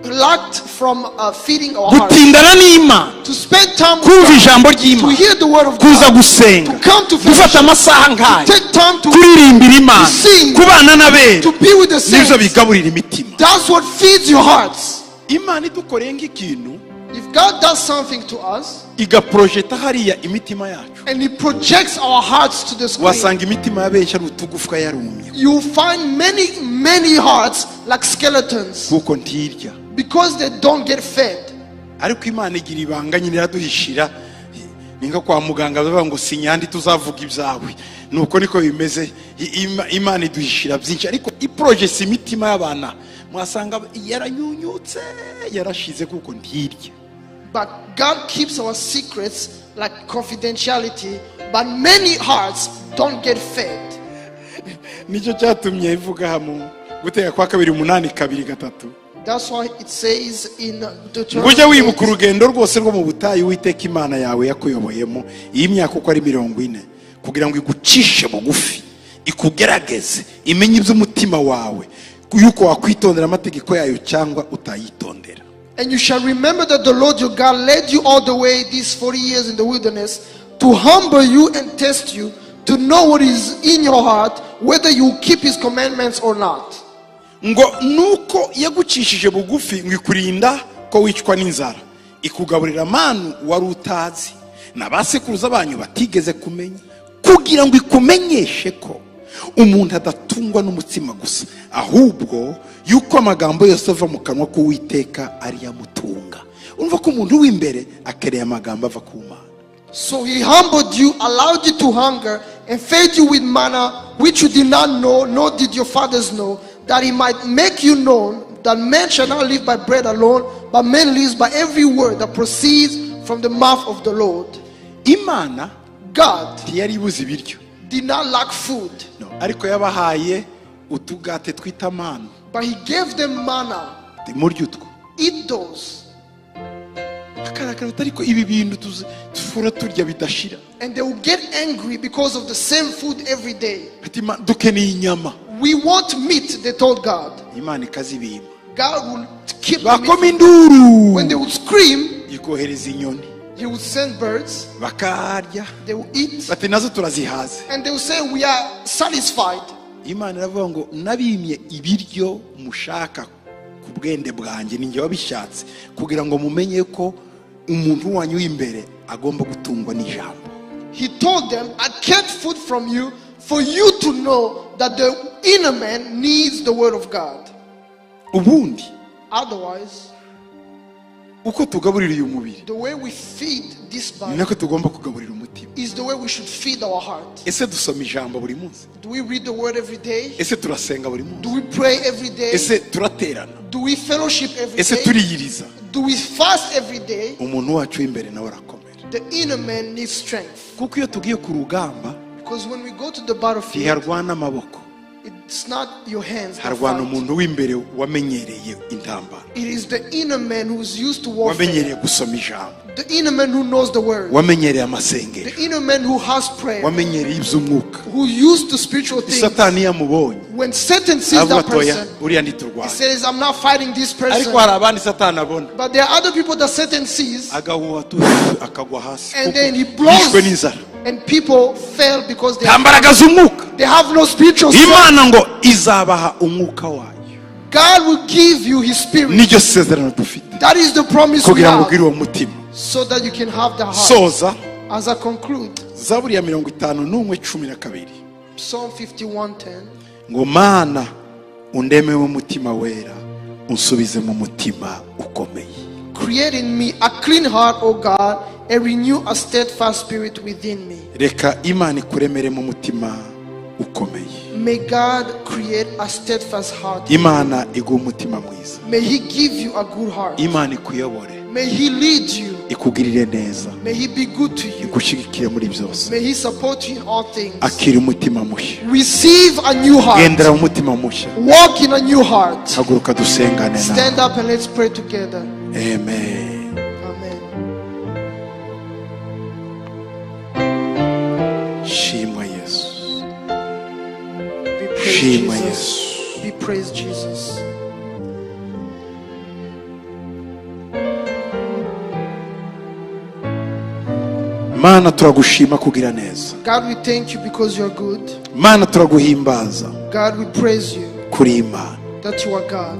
lacked from feeding our hearts. Gutindana n'Imana, To spend time with kumva God, ijambo to ry'Imana, hear the word of kuza God, gusenga, to come to gufata fellowship, amasaha nk'aya, to take time to, kuririmbira Imana, to sing, kubana n'abera, to be with the nibyo saints. bigaburira imitima. That's what feeds your hearts. Imana idukoreye nk'ikintu, If God does something to us igaporojeta hariya imitima yacu, and He projects our hearts to the screen, wasanga imitima ya benshi ari utugufwa yarumye, you find many, many hearts like skeletons kuko ntirya. Because they don't get fed. Ariko Imana igira ibanga nyine, iraduhishira. Ni nko kwa muganga bavuga ngo sinyandi tuzavuga ibyawe, nuko niko bimeze. Imana iduhishira byinshi, ariko iporojesi imitima y'abana mwasanga yaranyunyutse, yarashize, kuko ntirya. But God keeps our secrets like confidentiality, but many hearts don't get fed. Nicyo cyatumye ivuga mu Gutegeka kwa Kabiri 8:2-3, That's why it says in ngo Deuteronomy ujye wibuka 8, urugendo rwose rwo mu butayu Uwiteka Imana yawe yakuyoboyemo iyi myaka uko ari 40, kugira ngo igucishe bugufi, ikugerageze, imenye iby'umutima wawe, yuko wakwitondera amategeko yayo cyangwa utayitondera. "And you shall remember that the Lord your God led you all the way these 40 years in the wilderness to humble you and test you, to know what is in your heart, whether you keep his commandments or not." Ngo nuko yagucishije bugufi, ngo ikurinda ko wicwa n'inzara, ikugaburira manu wari utazi na ba sekuruza banyu batigeze kumenya, kugira ngo ikumenyeshe ko umuntu adatungwa n'umutsima gusa, ahubwo yuko amagambo yose ava mu kanwa k'Uwiteka ariyo amutunga. Urumva ko umuntu w'imbere akeneye amagambo ava ku Mana. So he humbled you, allowed you to hunger, and fed you with manna, which you did not know, nor did your fathers know, that he might make you known that man shall not live by bread alone, but man lives by every word that proceeds from the mouth of the Lord. Imana God ntiyari ibuze ibiryo. Did not lack food, No, ariko yabahaye utugate twita manu. But he gave them manna. Murya utwo. Eat those. Akarakara bati, ariko ibi bintu duhora turya bidashira. And they will get angry because of the same food every day. Ati, "Dukeneye inyama." "We want meat," they told God. Imana ikazibima. God will keep the meat. Bakoma induru, When they would scream, ikohereza inyoni. He would send birds. Bakarya. They will eat. Bati, nazo turazihaze. And they will say, "We are satisfied." Imana iravuga ngo nabimye ibiryo mushaka ku bwende bwanjye, ninjye wabishatse, kugira ngo mumenye ko umuntu wanyu w'imbere agomba gutungwa n'ijambo. He told them, "I kept food from you for you to know that the inner man needs the word of God." Ubundi Otherwise, uko tugaburira uyu mubiri, the way we feed this ni body nako tugomba kugaburira umutima. Is the way we should feed our heart. Ese dusoma ijambo buri munsi? Do we read the word every day? Ese turasenga buri munsi? Do we pray every day? Ese turaterana? Do we fellowship every Ese day? turiyiriza? Do we fast every day? Umuntu wacu w'imbere nawe arakomera. The inner man needs strength. Kuko iyo tugiye ku rugamba, Because when we go to the battlefield, ntiharwana amaboko, it's not your hands that harwana fight. umuntu w'imbere wamenyereye intambara, It is the inner man who's used to warfare. Wamenyereye gusoma ijambo, The inner man who knows the word. Wamenyereye amasengesho, The inner man who has prayer. Wamenyereye iby'umwuka. Who used to spiritual things. Satani iyo amubonye, When Satan sees aravuga that atoya, person, uriya he ntiturwana. says, "I'm not fighting this person." Ariko hari abandi Satani abona, But there are other people that Satan sees, agahuha tu akagwa hasi, and kuko then he yishwe blows, n'inzara, and people fail because nta mbaraga z'umwuka. they have no spiritual strength. Imana ngo izabaha umwuka wayo. God will give you his spirit. Niryo sezerano dufite, That is the promise we kugira ngo have, ugire uwo mutima. So that you can have the heart. Soza. As I conclude, Zaburi ya 51:12, Psalm 51:10. Ngo Mana undememo umutima wera, unsubize mu mutima ukomeye. Create in me a clean heart, O God, and renew a steadfast spirit within me. Reka Imana ikuremere mu mutima ukomeye. May God create a steadfast heart. Imana iguhe umutima mwiza. May He give you a good heart. Imana ikuyobore, May He lead you. Ikugirire neza, May He be good to you. Igushyigikire muri byose. May He support you in all things. Akira umutima mushya. Receive a new heart. Gendera mu mutima mushya. Walk in a new heart. Haguruka dusengane nawe. Stand up and let's pray together. Amen. Amen. Shimwa Yesu. Be praised, Shimwa Jesus. Yesu. Be praised, Jesus. Mana, turagushima kugira neza. God, we thank you because you're good. Mana, turaguhimbaza God, we praise you kuri Imana. That you are God.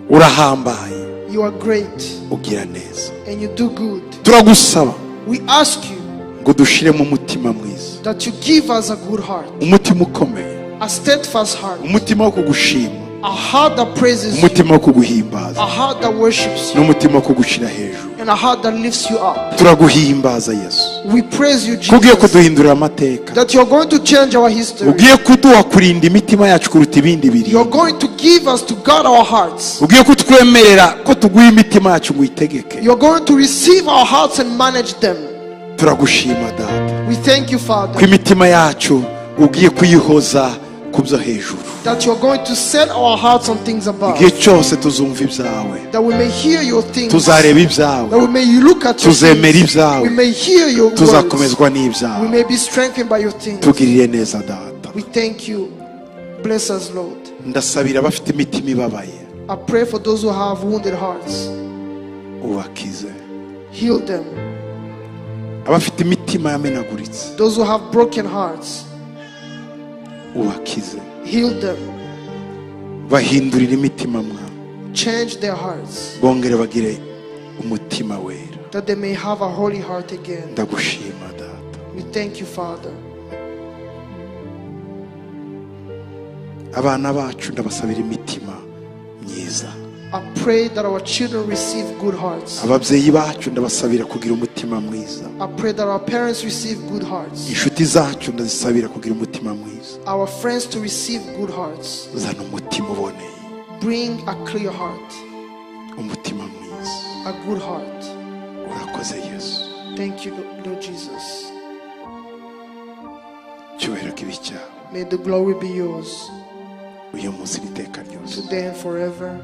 Urahambaye. You are great Ugira neza. And you do good. Turagusaba We ask you ngo dushiremo umutima mwiza, that you give us a good heart, umutima ukomeye, a steadfast heart, umutima wo kugushima, a heart that praises you, umutima wo kuguhimbaza, a heart that worships you, n'umutima wo kugushyira hejuru. And a heart that lifts you up. Turaguhimbaza Yesu, We praise you, ko ugiye Jesus, kuduhindurira amateka, that you're going to change our history. ugiye kuduha kurinda imitima yacu kuruta ibindi You're birinda, going to give us to guard our hearts. Ugiye kutwemerera ko tuguha imitima yacu ngo uyitegeke. You're going to receive our hearts and manage them. Turagushima Data, We thank you, ko Father, imitima yacu ugiye kuyihoza ku byo hejuru. That you're going to set our hearts on things above, Igihe cyose tuzumva ibyawe, that we may hear your things, tuzareba that ibyawe, we may look at your tuzemera things, ibyawe, we may hear your words, tuzakomezwa we n'ibyawe. May be strengthened by your things. Tugirire neza Data. We thank you. Bless us, Lord. Ndasabira abafite imitima ibabaye, I pray for those who have wounded hearts. Ubakize. Heal them. Abafite imitima yamenaguritse, Those who have broken hearts, ubakize. Heal them. Bahindurire imitima mwa Change their hearts bongere bagire umutima wera. That they may have a holy heart again. Ndagushima Data. We thank you, Father. Abana bacu ndabasabira imitima myiza. I pray that our children receive good hearts. Ababyeyi bacu ndabasabira kugira umutima mwiza. I pray that our parents receive good hearts. Inshuti zacu ndazisabira kugira umutima mwiza. Our friends to receive good hearts. Zana umutima uboneye, Bring a clear heart, umutima mwiza. A good heart. Urakoze Yesu. Thank you, Lord Jesus. Cyubahiro kibe icyawe May the glory be yours uyu munsi n'iteka ryose. Today and forever.